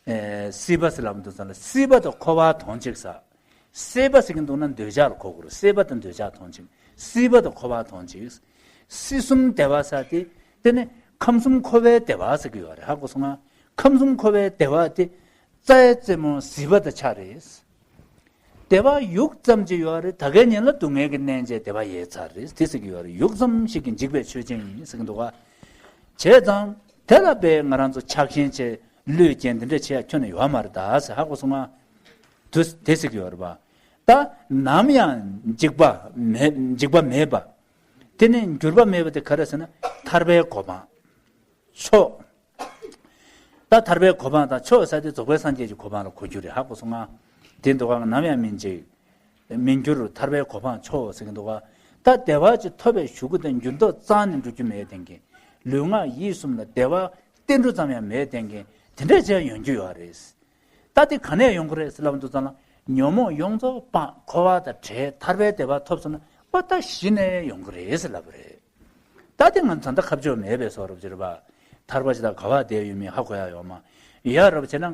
ཨེ། སྲིད་པ་ཟེར་ལབ་འདུག་ཙང་ལ་སྲིད་པ་དང་འཁོར་བ་དོན་གཅིག་ཟེར། སྲེད་པ་ཟེར་གྱི་འདུག་ན་འདོད་ཆགས་ལ་གོ་དགོས་རེད། སྲེད་པ་དང་འདོད་ཆགས་དོན་གཅིག་སྲིད་པ་དང་འཁོར་བ་དོན་གཅིག་སྲིད་གསུམ་བདེ་བ་ཟེར་དེ། དེ་ནི་ཁམས་གསུམ་འཁོར་བའི་བདེ་བ་ཟེར་གྱི་ཡོད་རེད། ཧ་གོ་སོང་ང་། ཁམས་གསུམ་འཁོར་བའི་བདེ་བ་དེ་རྩྭའི་རྩེ་མོ་ཟིལ་པ་དང་ཆ་རེད། བདེ་བ་ཡུག་ཙམ་ཅིག་ཡོད་རེད། ད་གའི་ཉིན་ལ་སྡུག་བསྔལ་གྱིས་མནན་བྱས་བདེ་བ་ཡལ་ཚར་རེད། དེ་ཟེར་གྱི་ཡོད་རེད། ཡུག་ཙམ་ཞིག་གིས་འཇིག་པའི་ཆོས་ཅན་ཡིན་ཟེར་གྱི་འདུག་ག་བྱས་ཙང་དེ་ལ་དཔེ་ང་རང་ཚོ་ཆགས་ཞེན་བྱས་བློས་བཀལ་འདི་འདྲ་བྱེད་ཡ་ཁྱོན་ནས་ཡོད་མ་རེད་ད་ཟེར། ཧ་གོ་སོང་ང་། དུ་དེ་ཟེར་གྱི་ཡོད་རེད་པ། ད་ནམ་ཡང་འཇིག་པ་མེད་འཇིག་པ་མེད་པ། དེ་ནི་འགྱུར་བ་མེད་པ་དེ་ག་རེ་ཟེར་ན་ཐར་པའི་གོ་འཕང་། མཆོག་ད་ཐར་པའི་གོ་འཕང་དང་མཆོག་ཟེར་དེ་རྫོགས་པའི་སངས་རྒྱས་ཀྱི་གོ་འཕང་ལ་གོ་རྒྱུ་རེད། ཧ་གོ་སོང་ང་། དེ་འདུག་ག་ནམ་ཡང་མི་འཇིག་མི་འགྱུར་ཐར་པའི་གོ་འཕང་མཆོག་ཟེར་གྱི་འདུག་ག་ད་བདེ་བ་ཅིག་ཐོབ་པའི་གཞུག་གུ་དེ་འགྱུར་ལྡོག་རྩ་ནས་འགྲོ་རྒྱུ་མེད་དེང་གི་ལུས་ངག་ཡིད་གསུམ་ལ་བདེ་བ་ཏིལ་འབྲུ་ཙམ་ཡང་མེད་དེང་གི་དེ་འདྲ་བྱས་ཡོང་རྒྱུ་ཡོད་རེད། ད་དེ་ག་ནས་ཡོང་གི་རེད་ཟེར་ལབ་འདུག་ཙང་ལ་ཉོན་མོངས་ཡོངས་རྫོགས་སྤངས་འཁོར་བ་དང་བྲལ་ཐར་པའི་བདེ་བ་ཐོབ་སོང་ན་པ་ད་གཞི་ནས་ཡོང་གི་རེད་ཟེར་ལབ་པ་རེད། ད་དེ་ང་ཚོ་ད་ཁ་ཕྱོགས་མེད་པའི་བཟོ་འདྲ་ཅིག་རེད་པ། ཐར་པ་ཅིག་ད་ག་པར་བསྡད་ཡོད་མེད་ཧ་གོ་ཡ་ཡོད་མ་ཡ། རབ་བྱས་ན་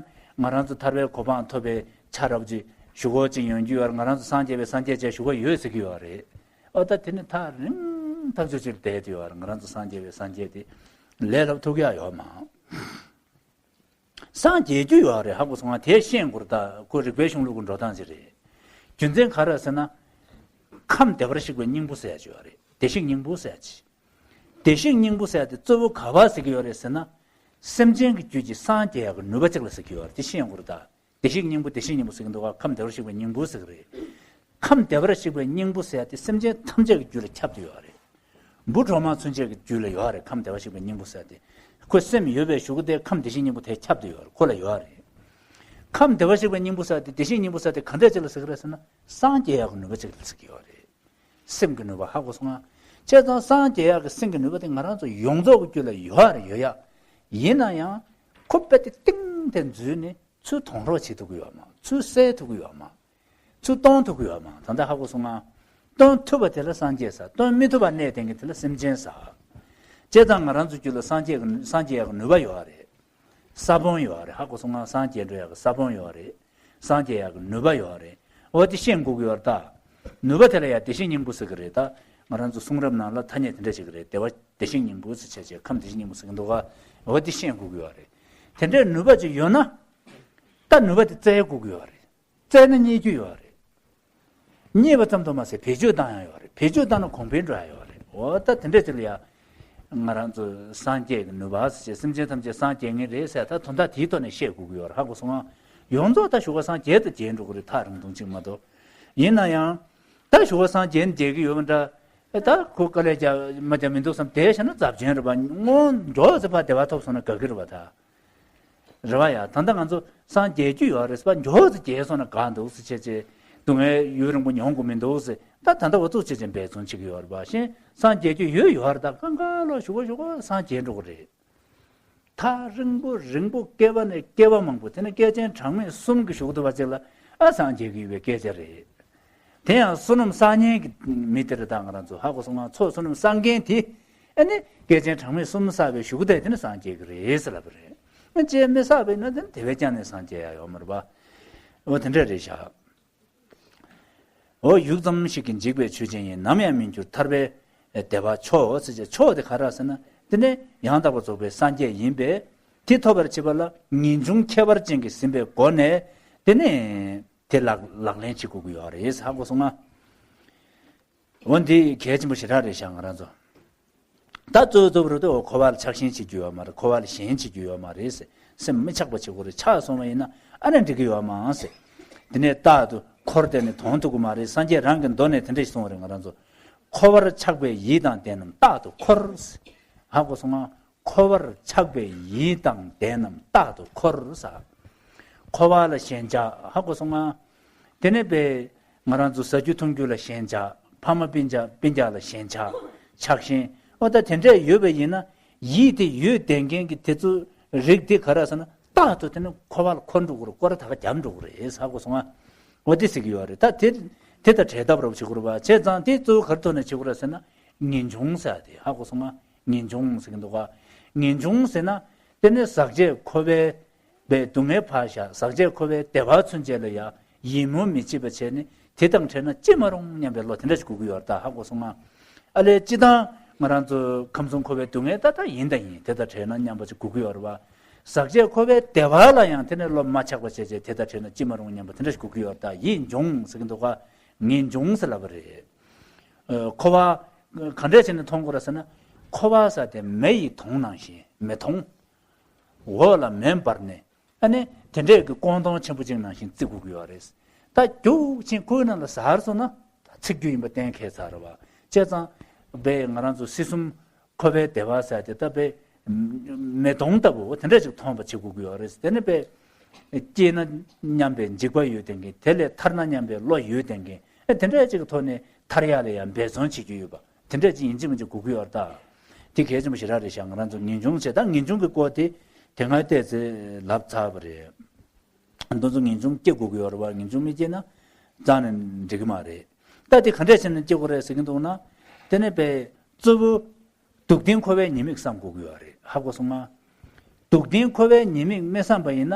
ང་རང་ཚོ་ཐར་པའི་གོ་འཕང་ཐོབ་པའི་ཆ་རབ་ཅིག་ཞུ་སྒོ་ཅིག་ཡོང་རྒྱུ་ཡོད་རེད། ང་རང་ཚོ་སངས་རྒྱས་པའི་སངས་རྒྱས་ཅིག་ཞུ་སྒོ་ཡོད་ཟེར་གྱི་ཡོད་རེད། ཨོ་ད་དེ་ནི་ཐག་རིང་ཐག་ཆོད་ཅིག་བསྡད་དེ་ཡོད་རེད། ང་རང་ཚོ་སངས་རྒྱས་པའི་སངས་རྒྱས་དེ་ལས་སླ་པོ་ཐུག་ཡ་ཡོད་མ། སངས་རྒྱས་རྒྱུ་ཡོད་རེད། ཧ་གོ་སོང་ང་། དེ་ཤེས་དགོས་རེད། ད་ཁོ་རིག་པའི་གཞུང་ལུགས་ཀྱི་འགྲོ་སྟངས་ཅིག་རེད། རྒྱུ་མཚན་ག་རེ་ཟེར་ན། ཁམས་བདེ་བར་གཤེགས་པའི་སྙིང་པོ་ཟེར་ཡ་ཅིག་ཡོད་རེད། བདེ་གཤེགས་སྙིང་པོ་ཟེར་ཡ་ཅིག་བདེ་གཤེགས་སྙིང་པོ་ཟེར་ཡ་དེ་གཙོ་བོ་ག་པར་ཟེར་གྱི་ཡོད་རེད་ཟེར་ན། སེམས་ཅན་གྱི་རྒྱུད་ཀྱི་སངས་རྒྱས་ཡག་གི་ནུས་པ་གཅིག་ལ་ཟེར་གྱི་ཡོད་རེད། དེ་ཤེས་དགོས་རེད་ད། བདེ་གཤེགས་སྙིང་པོ་བདེ་གཤེགས་སྙིང་པོ་ཟེར་གྱི་འདུག་ག་ཁམས་བདེ་བར་གཤེགས་པའི་སྙིང་པོ་ཟེར་གྱི་རེད། ཁམས་བདེ་བར་གཤེགས་པའི་སྙིང་པོ་ཟེར་ཡ་དེ་སེམས་ཅན་ཐམས་ཅད་ཀྱི་རྒྱུད་ལ་ཁྱབ་བསྡད་ཡོད་རེད། འབུ་གྲོག་མ་ཚུན་ཆད་ཀྱི་རྒྱུད་ལ་ཡོད་རེད། ཁམས་བདེ་བར་གཤེགས་པའི་སྙིང་པོ་ཟེར་ཡ་དེ། ཁོའི་སེམས་ཡོད་པའི་གཞུག་གུ་དེ་ཁམས་བདེ་གཤེགས་སྙིང་པོ་དེ་ཁྱབ་བསྡད་ཡོད་རེད། ཁོ་ལ་ཡོད་རེད། ཁམས་བདེ་བར་གཤེགས་པའི་སྙིང་པོ་ཟེར་ཡ་དེ་བདེ་གཤེགས་སྙིང་པོ་ཟེར་ཡ་དེ་ག་འདྲས་ཅིག་ལ་ཟེར་གྱི་རེད་ཟེར་ན། སངས་རྒྱས་ཡག་གི་ནུས་པ་ཅིག་ལ་ཟེར་གྱི་ཡོད་རེད། སེམས་ཀྱི་ནུས་པ་ཧ་གོ་སོང་ང་། བྱས་ཙང་སངས་རྒྱས་ཡག་གི་སེམས་ཀྱི་ནུས་པ་དེ་ང་རང་ཚོ་ཡོངས་རྫོགས་ཀྱི་རྒྱུད་ལ་ཡོད་རེད། ཡོད་ཡ། ཡིན་ན་ཡང་། ཁོ་དཔེ་དེ་གཏིང་དེ་འཛུལ་ནས་ཚུར་མཐོང་རོགས་བྱེད་ཐུབ་ཀྱི་ཡོད་མ། ཚུར་གསལ་ཐུབ་ཀྱི་ཡོད་མ། ཚུར་གཏོང་ཐུབ་ཀྱི་ཡོད་མ། ད་ལྟ་ཧ་གོ་སོང་ང་། གཏོང་ཐུབ་པ་དེ་ལ་སངས་རྒྱས་ཟེར། གཏོང་མི་ཐུབ་པ་གནས་བསྡད་མཁན་དེ་ལ་སེམས་ཅན་ཟེར། བྱས་ཙང་ང་རང་ཚོ་རྒྱུད་ལ་སངས་རྒྱས་ཀྱི་སངས་རྒྱས་ཡག་གི་ནུས་པ་ཡོད་རེད། ས་བོན་ཡོད་རེད། ཧ་གོ་སོང་ང་། སངས་རྒྱས་འགྲོ་ཡག་གི་ས་བོན་ཡོད་རེད། སངས་རྒྱས་ཡག་གི་ནུས་པ་ཡོད་རེད། འོ་དེ་ཤེས་དགོས་ཀྱི་ཡོད་རེད་ད། ནུས་པ་དེ་ལ་ཡ་བདེ་གཤེགས་སྙིང་པོ་ཟེར་གྱི་རེད་ད། ང་རང་ཚོ་གསུང་རབ་ནང་ལ་ཐ་སྙད་དེ་འདྲ་ཞིག་རེད། བདེ་བ་བདེ་གཤེགས་སྙིང་པོ་ཟེར་བྱས་བྱས་ཁམས་བདེ་གཤེགས་སྙིང་པོ་ཟེར་གྱི་འདུག་ག་འོ་དེ་ཤེས་དགོས་ཀྱི་ཡོད་རེད། དེ་འདྲའི་ནུས་པ་ཅིག་ཡོད་ན། ད་ནུས་པ་དེ་བཙལ་དགོས་ཀྱི་ཡོད་རེད། བཙལ་ན་རྙེད་རྒྱུ་ཡོད་རེད། རྙེད་པ་ཙམ་དུ་མ་ཟད་བེད་སྤྱོད་བཏང་ཡག་ཡོད་རེད། བེད་སྤྱོད་བཏང་ན་གོང་འཕེལ་འགྲོ་ཡག་ཡོད་རེད། འོ་ད་དེ་འདྲ་ཅིག་ལ་ཡ། ང་རང་ཚོ་སངས་རྒྱས་ཀྱི་ནུས་པ་ཟེར་བྱས་སེམས་ཅན་ཐམས་ཅད་སངས་རྒྱས་ངེས་རེད་ཟེར་ད་དོན་དག་དེའི་ཐོག་ནས་བཤད་དགོས་ཀྱི་ཡོད་རེད། ཧ་གོ་སོང་ང་། ཡོངས་རྫོགས་ད་ཞུ་བ་སངས་རྒྱས་དང་རྒྱས་འགྲོ་གི་རེད། ཐག་རིང་ཐུང་གཅིག་མ་གཏོགས། ཡིན་ན་ཡང་། ད་ཞུ་བ་སངས་རྒྱས་ནས་རྒྱས་ཀྱི་ཡོད་པ་འདྲ། ད་ཁོ་དཀའ་ལས་རྒྱག་མ་རྒྱག་མི་འདུག་བསམ་དེ་བྱས་ན་རྫབ་ཆེན་རེད་པ། སྔོན་མགྱོགས་ཙམ་ཕར་བདེ་བ་ཐོབ་སོང་ན་དགའ་གི་རེད་པ་ད། རེད་བ་ཡ། ད་ལྟ་ང་ཚོ་སངས་རྒྱས་རྒྱུ་ཡོད་རེད་པ། མགྱོགས་ཙམ་རྒྱས་སོང་ན་དགའ་འདུག་ཟེར་བྱས་བྱས། སྡུག་བསྔལ་ཡུན་རིང་པོ་མྱོང་དགོས་མི་འདུག་ཟེར། ད་ད་ལྟ་འོ་ཙུག་བྱས་བྱས་འབད་བརྩོན་བྱེད་ཀྱི་ཡོད་རེད་པ། གཞན་སངས་རྒྱས་རྒྱུ་ཡོད་ཡོད་རེད། ད་གང་ག་ལོ་ཞུ་གོ་ཞུ་གོ་སངས་རྒྱས་འགྲོ་གི་རེད། ཐག་རིང་པོ་རིང་པོ་བསྐལ་པ་ནས་བསྐལ་པ་མང་པོ། དེ་ནི་བསྐལ་ཆེན་གྲངས་མེད་གསུམ་གྱི་གཞུག་ཏུ་བ་ཅིག་ལ་ཨ་སངས་རྒྱས་ཀྱི་ཡོད་པའི་སྐད་ཆ་རེད། དེ་ཡང་བསོད་ནམས་བསགས་མཁན་གྱི་མི་དེ་རེད། ད་ང་རང་ཚོ་ཧ་གོ་སོང་ང་། ཚོགས་བསོད་ནམས་བསགས་མཁན་དེ་ཨ་ནི་བསྐལ་ཆེན་གྲངས་མེད་གསུམ་བསགས་པའི་གཞུག་དེ་དེ་ནི་སངས་རྒྱས་ཀྱི་རེད་ཟེར་ལབ་པ་རེད། ཨ་ཅེས་མི་བསགས་པས་ན་དེ་ནི་དེ་བས་ཀྱང་ནས་སངས་རྒྱས་ཡ་ཡོད་མ་རེད་པ། འོ་དེ་འདྲ་རེད་ཤག་འོ་ཡུད་ཙམ་ཞིག་གིས་འཇིག་པའི་ཆོས་ཅན་ཡིན། ནམ་ཡང་མི་འགྱུར་ཐར་པའི་བདེ་བ་མཆོག་ཟེར་བྱས། མཆོག་དེ་ག་རེ་ཟེར་ན། དེ་ནི་ཡང་དག་པར་རྫོགས་པའི་སངས་རྒྱས་ཡིན་པས། དེ་ཐོབ་པར་བྱེད་པ་ལ་ངེས་འབྱུང་ཁྱད་པར་ཅན་གྱིས་ཟིན་པའི་སྒོ་ནས་དེ་ནི་དེ་ལག་ལག་ལེན་བྱེད་དགོས་ཀྱི་ཡོད་རེད། ཧ་གོ་སོང་ང་། འོ་འདི་གལ་ཆེན་པོ་ཞེ་དྲག་རེད་ཤག་ང་རང་ཚོ། ད་གཙོ་གཙོ་བོ་རེད་དོ། འཁོར་བ་ལ་ཆགས་ཞེན་བྱེད་རྒྱུ་ཡོད་མ་རེད། འཁོར་བ་ལ་ཞེན་བྱེད་རྒྱུ་ཡོད་མ་རེད་ཟེར། སེམས་མི་ཆགས་པ་བྱེད་དགོས་རེད། ཆགས་སོང་བ་ཡིན་ན་ཨ་ནི་འགྲིག་གི་ཡོད་མ་ཟེར། དེ་ནས་རྟག་ཏུ་འཁོར་དེ་ནི་དོང་དུ་གི་མ་རེད། སངས་རྒྱས་རང་གི་མདོ་ནས་དེ་འདྲ་ཞིག་གསུངས་པ་རེད། ང་རང་ཚོ། འཁོར་བར་ཆགས་པའི་ཡིད་དང་ལྡན་རྣམས་རྟག་ཏུ་འཁོར་ཟེར། ཧ་གོ་སོང་ང་། འཁོར་བར་ཆགས་པའི་ཡིད་དང་ལྡན་རྣམས་རྟག་ཏུ་འཁོར་ཟེར། འཁོར་བ་ལ་ཞེན་ཆགས། ཧ་གོ་སོང་ང་། དེ་ནས་པའི་ང་རང་ཚོ་ཟ་རྒྱུ་འཐུང་རྒྱུ་ལ་ཞེན་ཆགས། ཕ་མ་སྤུན་ཀྱག་སྤུན་ཀྱག་ལ་ཞེན་ཆགས། ཆགས་ཞེན། འོ་ད་དེ་འདྲས་ཡོད་པ་ཡིན་ན། ཡིད་དེ་ཡོད་བསྡད་མཁན་གྱི་དེ་ཚོ་རིགས་དེ་ག་རེ་ཟེར་ན། རྟག་ཏུ་དེ་ནི་འཁོར་བ་ལ་འཁོར་འགྲོ་གི་རེད། སྐོར་ར་ད་ག་རྒྱབ་འགྲོ་གི་རེད། ཧ་གོ་སོང་ང་། འོ་དེ་ཟེར་གྱི་ཡོད་རེད། ད་དེ་དེ་དང་བྲལ་ཐབས་རོབ་བྱེད་དགོས་རེད་པ། བྱས་ཙང་དེ་གཙོ་བོ་ག་རེ་ཐོག་ནས་བྱེད་དགོས་རེད་ཟེར་ན། ངེས་འབྱུང་ཟེར་ཡ་དེ་ཧ་གོ་སོང་ང་། ངེས་འབྱུང་ཟེར་གྱི་འདུག་ག་ངེས་འབྱུང་ཟེར་ན། དེ་ནི་ཟག་བཅས་འཁོར་བའི་པའི་སྡུག་བསྔལ་ཕར་བཞག་ཟག་བཅས་འཁོར་བའི་བདེ་བ་ཚུན་ཆད་ལ་ཡང་ཡིད་སྨོན་མི་བྱེད་པ་བྱས་ནས། དེ་དང་བྲལ་ན་ཅི་མ་རུང་སྙམ་པའི་བློ་དེ་འདྲ་ཞིག་དགོས་ཀྱི་ཡོད་རེད། ད་ཧ་གོ་སོང་ང་། ཨ་ལས་སྤྱིར་བཏང་ང་རང་ཚོ་ཁམས་གསུམ་འཁོར་བའི་སྡུག་བསྔལ་ད་ལྟ་ཡིན་ད་ཡིན། དེ་དང་བྲལ་ན་སྙམ་པ་ཅིག་དགོས་ཀྱི་ཡོད་རེད་པ། ཟག་བཅས་འཁོར་བའི་བདེ་བ་ལ་ཡང་དེ་ནས་བློ་མ་ཆགས་པ་བྱས་བྱས། དེ་དང་བྲལ་ན་ཅི་མ་རུང་སྙམ་པ་དེ་འདྲ་ཞིག་དགོས་ཀྱི་ཡོད་རེད། ད་ཡིད་འབྱུང་ཟེར་གྱི་འདུག་ག་ངེས་འབྱུང་ཟེར་ལབ་པ་རེད། ཨ། འཁོར་བ་ག་འདྲས་བྱས་ནས་མཐོང་དགོས་རེད་ཟེར་ན། འཁོར་བ་ཟེར་དེ་མེ་ཡི་དོང་ནང་བཞིན། མེ་དོང་། འོག་ལ་མེ་འབར་ནས། ཨ་ནི་དེ་འདྲས་ཀྱི་ཀོང་དོང་ཆེན་པོ་ཅིག་ནང་བཞིན་བརྩི་དགོས་ཀྱི་ཡོད་རེད། ད་རྒྱུག་ཕྱིན་ཁོའི་ནང་ལ་ཟག་སོང་ན་ད་འཚིག་རྒྱུ་ཡིན་པ་གཏན་འཁེལ་ཚར་རེད་པ། བྱས་ཙང་བས་ང་རང་ཚོ་སྲིད་གསུམ་འཁོར་བའི་བདེ་བ་ཟེར་དེ་ད་བས་མེ་དོང་ལྟ་བུ་དེ་འདྲ་ཅིག་མཐོང་བ་བྱེད་དགོས་ཀྱི་ཡོད་རེད། དེ་ནི་བས་སྐྱེས་ན་སྙམ་པའི་འཇིགས་པ་ཡོད་བསྡད་མཁན། དེ་ལས་ཐར་ན་སྙམ་པའི་བློ་ཡོད་བསྡད་མཁན། ཨེ་དེ་འདྲ་ཅིག་གི་ཐོག་ནས་ཐར་ཡག་ལ་ཡང་འབད་བརྩོན་བྱེད་ཀྱི་ཡོད་པ། དེ་འདྲ་ཅིག་ཡིན་གཅིག་མིན་གཅིག་དགོས་ཀྱི་ཡོད་རེད་ད། དེ་གལ་ཆེན་པོ་ཞེ་དྲག་རེད་ཤག་ང་རང་ཚོ་ངེས་འབྱུང་བྱས། ད་ངེས་འབྱུང་གི་སྐོར་དེ་དེ་སྔ་ཏོག་ཙམ་ལབ་ཚར་བ་རེད། འདི་ཚོ་ངེས་འབྱུང་སྐྱེ་དགོས་ཀྱི་ཡོད་རེད་པ། ངེས་འབྱུང་མི་སྐྱེ་ན་རྩ་ནས་འགྲིག་གི་མ་རེད། ད་དེ་ག་འདྲས་བྱས་ནས་སྐྱེ་དགོས་རེད་ཟེར་གྱི་འདུག་ན། དེ་ནས་པའི་གཙོ་བོ་སྡུག་བདེན་འཁོར་བའི་ཉེས་དམིགས་བསམ་དགོས་ཀྱི་ཡོད་རེད། ཧ་གོ་སོང་ང་། སྡུག་བདེན་འཁོར་བའི་ཉེས་དམིགས་མི་བསམ་པ་ཡིན་ན།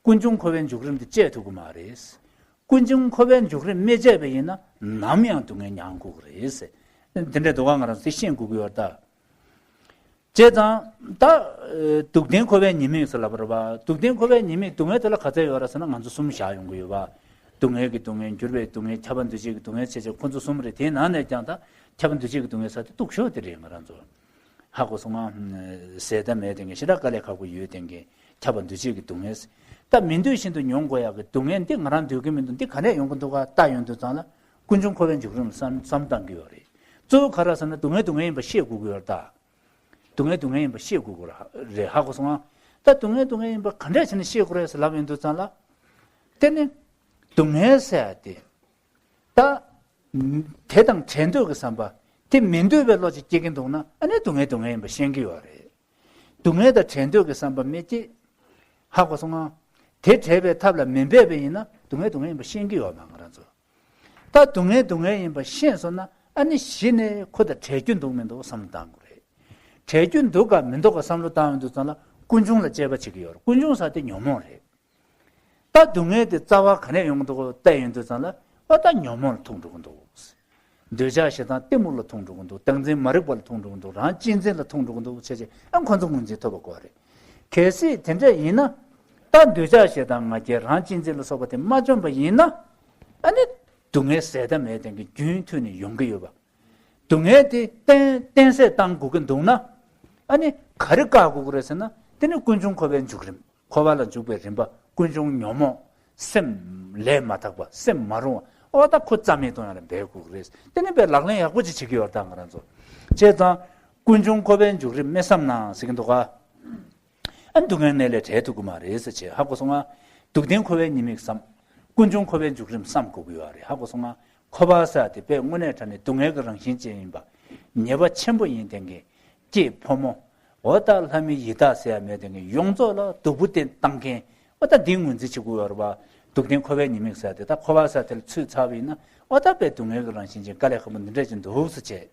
ཀུན་འབྱུང་འཁོར་བའི་འཇུག་རིམ་དེ་བཅད་ཐུབ་ཀྱི་མ་རེད། ཀུན་འབྱུང་འཁོར་བའི་འཇུག་རིམ་མི་བཅད་པ་ཡིན་ན་ནམ་ཡང་སྡུག་བསྔལ་མྱང་དགོས་ཀྱི་རེད་ཟེར། དེ་འདྲའི་འདུག་ག་ང་རང་ཚོས་ཤེས་དགོས་ཀྱི་ཡོད་རེད་ད། བྱས་ཙང་ད་སྡུག་བདེན་འཁོར་བའི་ཉེས་དམིགས་ཟེར་ལབ་པ་རེད་པ། སྡུག་བདེན་འཁོར་བའི་ཉེས་དམིགས་སྡུག་བསྔལ་དེ་ལ་ག་ཚད་ཡོད་རེད་ཟེར་ན། ང་ཚོ་གསུམ་བཞག་ཡོང་གི་ཡོད་པ། སྡུག་བསྔལ་གྱི་སྡུག་བསྔལ། འགྱུར་བའི་སྡུག་བསྔལ། ཁྱབ་པ་འདུ་བྱེད་ཀྱི་སྡུག་བསྔལ་བྱས་བྱས་ཁོ་ཚོ་གསུམ་རེད། དེའི་ནང་ནས་ཀྱང་ད་ཁྱབ་པ་འདུ་བྱེད་ཀྱི་སྡུག་བསྔལ་ཟེར་དེ་སྡུག་ཤོས་དེ་རེད། ང་རང་ཚོ། ཧ་གོ་སོང་ང་། ཟད་མཐའ་མེད་དེ་གི་ཞེ་དྲག་དཀའ་ལས་ཁག་པོ་ཡོད་དེ་གི་ཁྱབ་པ་འདུ་བྱེད་ཀྱི་སྡུག་བསྔལ། ད་མི་འདོད་བཞིན་དུ་མྱོང་དགོས་ཡག་གི་སྡུག་བསྔལ་འདི་ང་རང་འདོད་ཀྱི་མི་འདུག་འདི་ག་ནས་ཡོང་གི་འདུག་ག་ལྟ་ཡོང་དུས་ཙང་ལ་ཀུན་འབྱུང་འཁོར་བའི་འཇུག་རིམ་བསམ་བསམ་བཏང་གི་ཡོད་རེད། གཙོ་བོ་ག་རེ་ཟེར་ན་སྡུག་བསྔལ་སྡུག་བསྔལ་ཡིན་པ་ཤེས་དགོས་ཀྱི་ཡོད་རེད་ད། སྡུག་བསྔལ་སྡུག་བསྔལ་ཡིན་པ་ཤེས་དགོས་ཀྱི་རེད། ཧ་གོ་སོང་ང་། ད་སྡུག་བསྔལ་སྡུག་བསྔལ་ཡིན་པ་ག་འདྲས་བྱས་ནས་ཤེས་དགོས་རེད་ཟེར་ལབ་ཡོང་དུས་ཙང་ལ། དེ་ནི་སྡུག་བསྔལ་ཟེར་ཡ་དེ། ད། དེ་དང་བྲལ་འདོད་ཀྱི་བསམ་པ། དེ་མི་འདོད་པའི་བློ་ཅིག་སྐྱེ་གིན་འདུག་ན་ཨ་ནི་སྡུག་བསྔལ་སྡུག་བསྔལ་ཡིན་པ་ཤེས་ཀྱི་ཡོད་རེད། སྡུག་བསྔལ་དང་བྲལ་འདོད་ཀྱི་བསམ་པ་མི་སྐྱེ། ཧ་གོ་སོང་ང་། དེ་བྲལ་བའི་ཐབས་ལ་མི་འབད་པ་ཡིན་ན་སྡུག་བསྔལ་སྡུག་བསྔལ་ཡིན་པ་ཤེས་ཀྱི་ཡོད་མ་ང་རང་ཚོ། ད་སྡུག་བསྔལ་སྡུག་བསྔལ་ཡིན་པ་ཤེས་སོང་ན་ཨ་ནི་གཞི་ནས་ཁོ་དང་བྲལ་རྒྱུ་འདུག་མི་འདུག་བསམ་བློ་བཏང་དགོས་རེད། བྲལ་རྒྱུ་འདུག་ག་མི་འདུག་ག་བསམ་བློ་བཏང་ཡོང་དུས་ཙང་ལ་ཀུན་འབྱུང་ལ་དཔྱད་པ་བྱེད་ཀྱི་ཡོད་རེད། ཀུན་འབྱུང་ཟེར་དེ་ཉོན་མོངས་རེད། ད་སྡུག་བསྔལ་དེ་རྩ་བ་ག་ནས་ཡོང་གི་འདུག་གོ་བལྟས་ཡོང་དུས་ཙང་ལ་ཨ་ད་ཉོན་མོངས་ལ་ཐུག་འགྲོ་གི་འདུག་འདོད་ཆགས་ཞེ་སྡང་གཏི་མུག་ལ་ཐུག་འགྲོ་གི་འདུག་བདག་འཛིན་མ་རིག་པ་ལ་ཐུག་འགྲོ་གི་འདུག་རང་གཅེས་འཛིན་ལ་ཐུག་འགྲོ་གི་འདུག་བྱས་བྱས་ཨ་ཁོ་ཚོ་ངོས་འཛིན་ཐུབ་པ་དགོས་རེད། གལ་སྲིད་དེ་འདྲ་ཡིན་ན། ད་འདོད་ཆགས་ཞེ་སྡང་ང་རྒྱལ་རང་གཅེས་འཛིན་ལ་སོགས་པ་དེ་མ་བཅོམ་པ་ཡིན་ན། ཨ་ནི། སྡུག་བསྔལ་ཟད་མཐའ་མེད་དེ་གི་རྒྱུན་མཐུད་ནས་ཡོང་གི་ཡོད་པ། སྡུག་བསྔལ་དེ་གཏན་གཏན་སྲིད་བཏང་དགོས་ཀྱི་འདུག་ན། ཨ་ནི་ག་རེ་བཀག་དགོས་ཀྱི་རེད་ཟེར་ན་དེ་ནི་ཀུན་འབྱུང་འཁོར་བའི་འཇུག་རིམ་འཁོར་བ་ལ་འཇུག་པའི་རིམ་པ་ཀུན་འབྱུང་ཉོན་མོངས་སེམས་ལས་མ་ཐག་པ་སེམས་མ་རུང་བ་ཨོ་ད་ཁོ་རྩ་མེད་གཏོང་ཡ་ལ་འབད་དགོས་ཀྱི་རེད། དེ་ནི་དཔེ་ལག་ལེན་ཡག་པོ་ཅིག་བྱེད་ཀྱི་ཡོད་ད་ང་རང་ཚོ། བྱས་ཙང་ཀུན་འབྱུང་འཁོར་བའི་འཇུག་རིམ་མི་བསམ་ན་ཟེར་གྱི་འདུག་ག་ཨ་སྡུག་བསྔལ་གནས་ལས་བྲལ་ཐུབ་ཀྱི་མ་རེད་ཟེར་བྱས་ཧ་གོ་སོང་ང་། སྡུག་བདེན་འཁོར་བའི་ཉེས་དམིགས་བསམ། ཀུན་འབྱུང་འཁོར་བའི་འཇུག་རིམ་བསམ་དགོས་ཀྱི་ཡོད་རེད་ཧ་གོ་སོང་ང་། འཁོར་བ་ཟེར་དེ་དཔེ་དངོས་གནས་དྲང་གནས་སྡུག་བསྔལ་གྱི་རང་བཞིན་ཅན་ཡིན་པ། ཉེས་པ་ཆེན་པོ་ཡིན་དེ་གི་སྐྱེས་ཕོ་མོ། འོ་ད་ལྷ་མི་ཡི་དྭགས་ཟེར་ཡ་མེད་དེ་གི་ཡོངས་རྫོགས་ལ་སྡུག་པོ་བསྟན་བཏང་མཁན་འོ་ད་འདི་ངོས་འཛིན་བྱེད་དགོས་ཡོད་རེད་པ། སྡུག་བདེན་འཁོར་བའི་ཉེས་དམིགས་ཟེར་དེ་ད་འཁོར་བ་ཟེར་དེ་ལ་ཚུད་ཚར་བ་ཡིན་ན་འོ་ད་དཔེ་སྡུག་བསྔལ་གྱི་རང་བཞིན་ཅན་དཀའ་ལས་ཁག་པོ་འདི་འདྲ་ཅིག་འདུག་ཟེར་བྱས།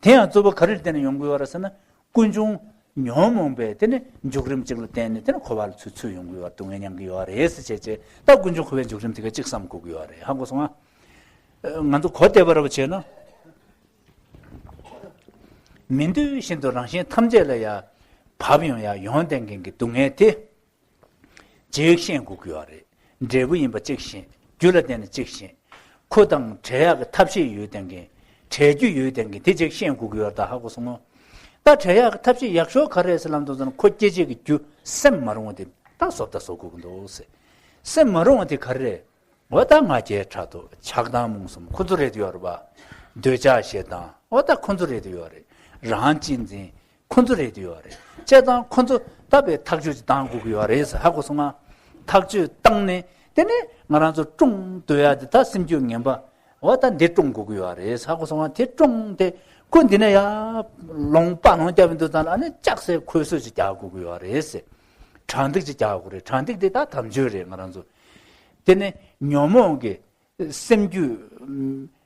དེ་ཡང་གཙོ་བོ་ག་རེར་བརྟེན་ནས་ཡོང་གི་ཡོད་རེད་ཟེར་ན། ཀུན་འབྱུང་ཉོན་མོངས་པའི་དེ་ནི་འཇུག་རིམ་གཅིག་ལ་བརྟེན་ནས་དེ་ནི་འཁོར་བ་ལ་ཚུར་ཚུར་ཡོང་གི་ཡོད་པ་སྡུག་བསྔལ་མྱང་གི་ཡོད་རེད་ཟེར་བྱས་བྱས་ད་ཀུན་འབྱུང་འཁོར་བའི་འཇུག་རིམ་དེ་ག་གཅིག་བསམ་དགོས་ཀྱི་ཡོད་རེད་ཧ་གོ་སོང་ང་། ང་ཚོ་གོ་བདེ་བ་ར་བ་བྱས་ན། མི་འདོད་བཞིན་དུ་རང་གཞན་ཐམས་ཅད་ལ་ཡ་བབས་ཡོང་ཡ་ཡོང་བསྡད་མཁན་གྱི་སྡུག་བསྔལ་དེ། གཅིག་ཤེས་དགོས་ཀྱི་ཡོད་རེད། འབྲས་བུ་ཡིན་པ་གཅིག་ཤེས། རྒྱུ་ལ་བརྟེན་ནས་གཅིག་ཤེས། ཁོ་དང་བྲལ་ཡག་གི་ཐབས་ཤེས་ཡོད་བསྡད་མཁན། བྲལ་རྒྱུ་ཡོད་བསྡད་མཁན་དེ་གཅིག་ཤེས་དགོས་ཀྱི་ཡོད་རེད་ད་ཧ་གོ་སོང་ངོ་། ད་བྲལ་ཡག་གི་ཐབས་ཤེས་ཡག་ཤོས་ག་རེ་རེད་ཟེར་ལབ་འདུག་ཟེར་ན་ཁོ་སྐྱེ་བྱེད་ཀྱི་རྒྱུ་སེམས་མ་རུང་བ་དེ་ད་བཟོ་ལྟ་བཟོ་དགོས་ཀྱི་འདུག་ཟེར། སེམས་མ་རུང་བ་དེ་ག་རེ་རེད། འོ་ད་ང་རྒྱལ་ཕྲག་དོག་ཆགས་སྡང་རྨོངས་གསུམ་ཁོ་ཚོ་རེད་དུ་ཡོད་རེད་པ། འདོད་ཆགས་ཞེ་སྡང་འོ་ད་ཁོ་ཚོ་རེད་དུ་ཡོད་རེད། རང་གཅེས་འཛིན་ཁོ་ཚོ་རེད་དུ་ཡོད་རེད། བྱས་ཙང་ཁོ་ཚོ་ད་དཔེ་ཐག་གཅོད་ཅིག་བཏང་དགོས་ཀྱི་ཡོད་རེད་ཟེར་ཧ་གོ་སོང་ང་། ཐག་གཅོད་བཏང་ནས་དེ་ནས་ང་རང་ཚོ་བཀྲོངས་སྡོད་ཡ་དེ་ད་སེམས་རྒྱུད་ངན་པ་འོ་ད་འདི་བཀྲོངས་དགོས་ཀྱི་ཡོད་རེད་ཟེར་ཧ་གོ་སོང་ང་། དེ་བཀྲོངས་ཏེ་ཁོ་འདི་ནས་ཡར་ལོང་པ་ལོང་རྒྱབ་ཡིན་དུས་ཙང་ལ་ཨ་ནི་ལྕགས་སྲེག་ཁོལ་གསོད་ཅིག་རྒྱག་དགོས་ཀྱི་ཡོད་རེད་ཟེར། དྲང་སྟེགས་ཅིག་རྒྱག་དགོས་རེད། དྲང་སྟེགས་དེ་ད་དམ་ཆོས་རེད་ང་རང་ཚོ། དེ་ནས་ཉོན་མོངས་ཀྱི་སེམས་རྒྱུད་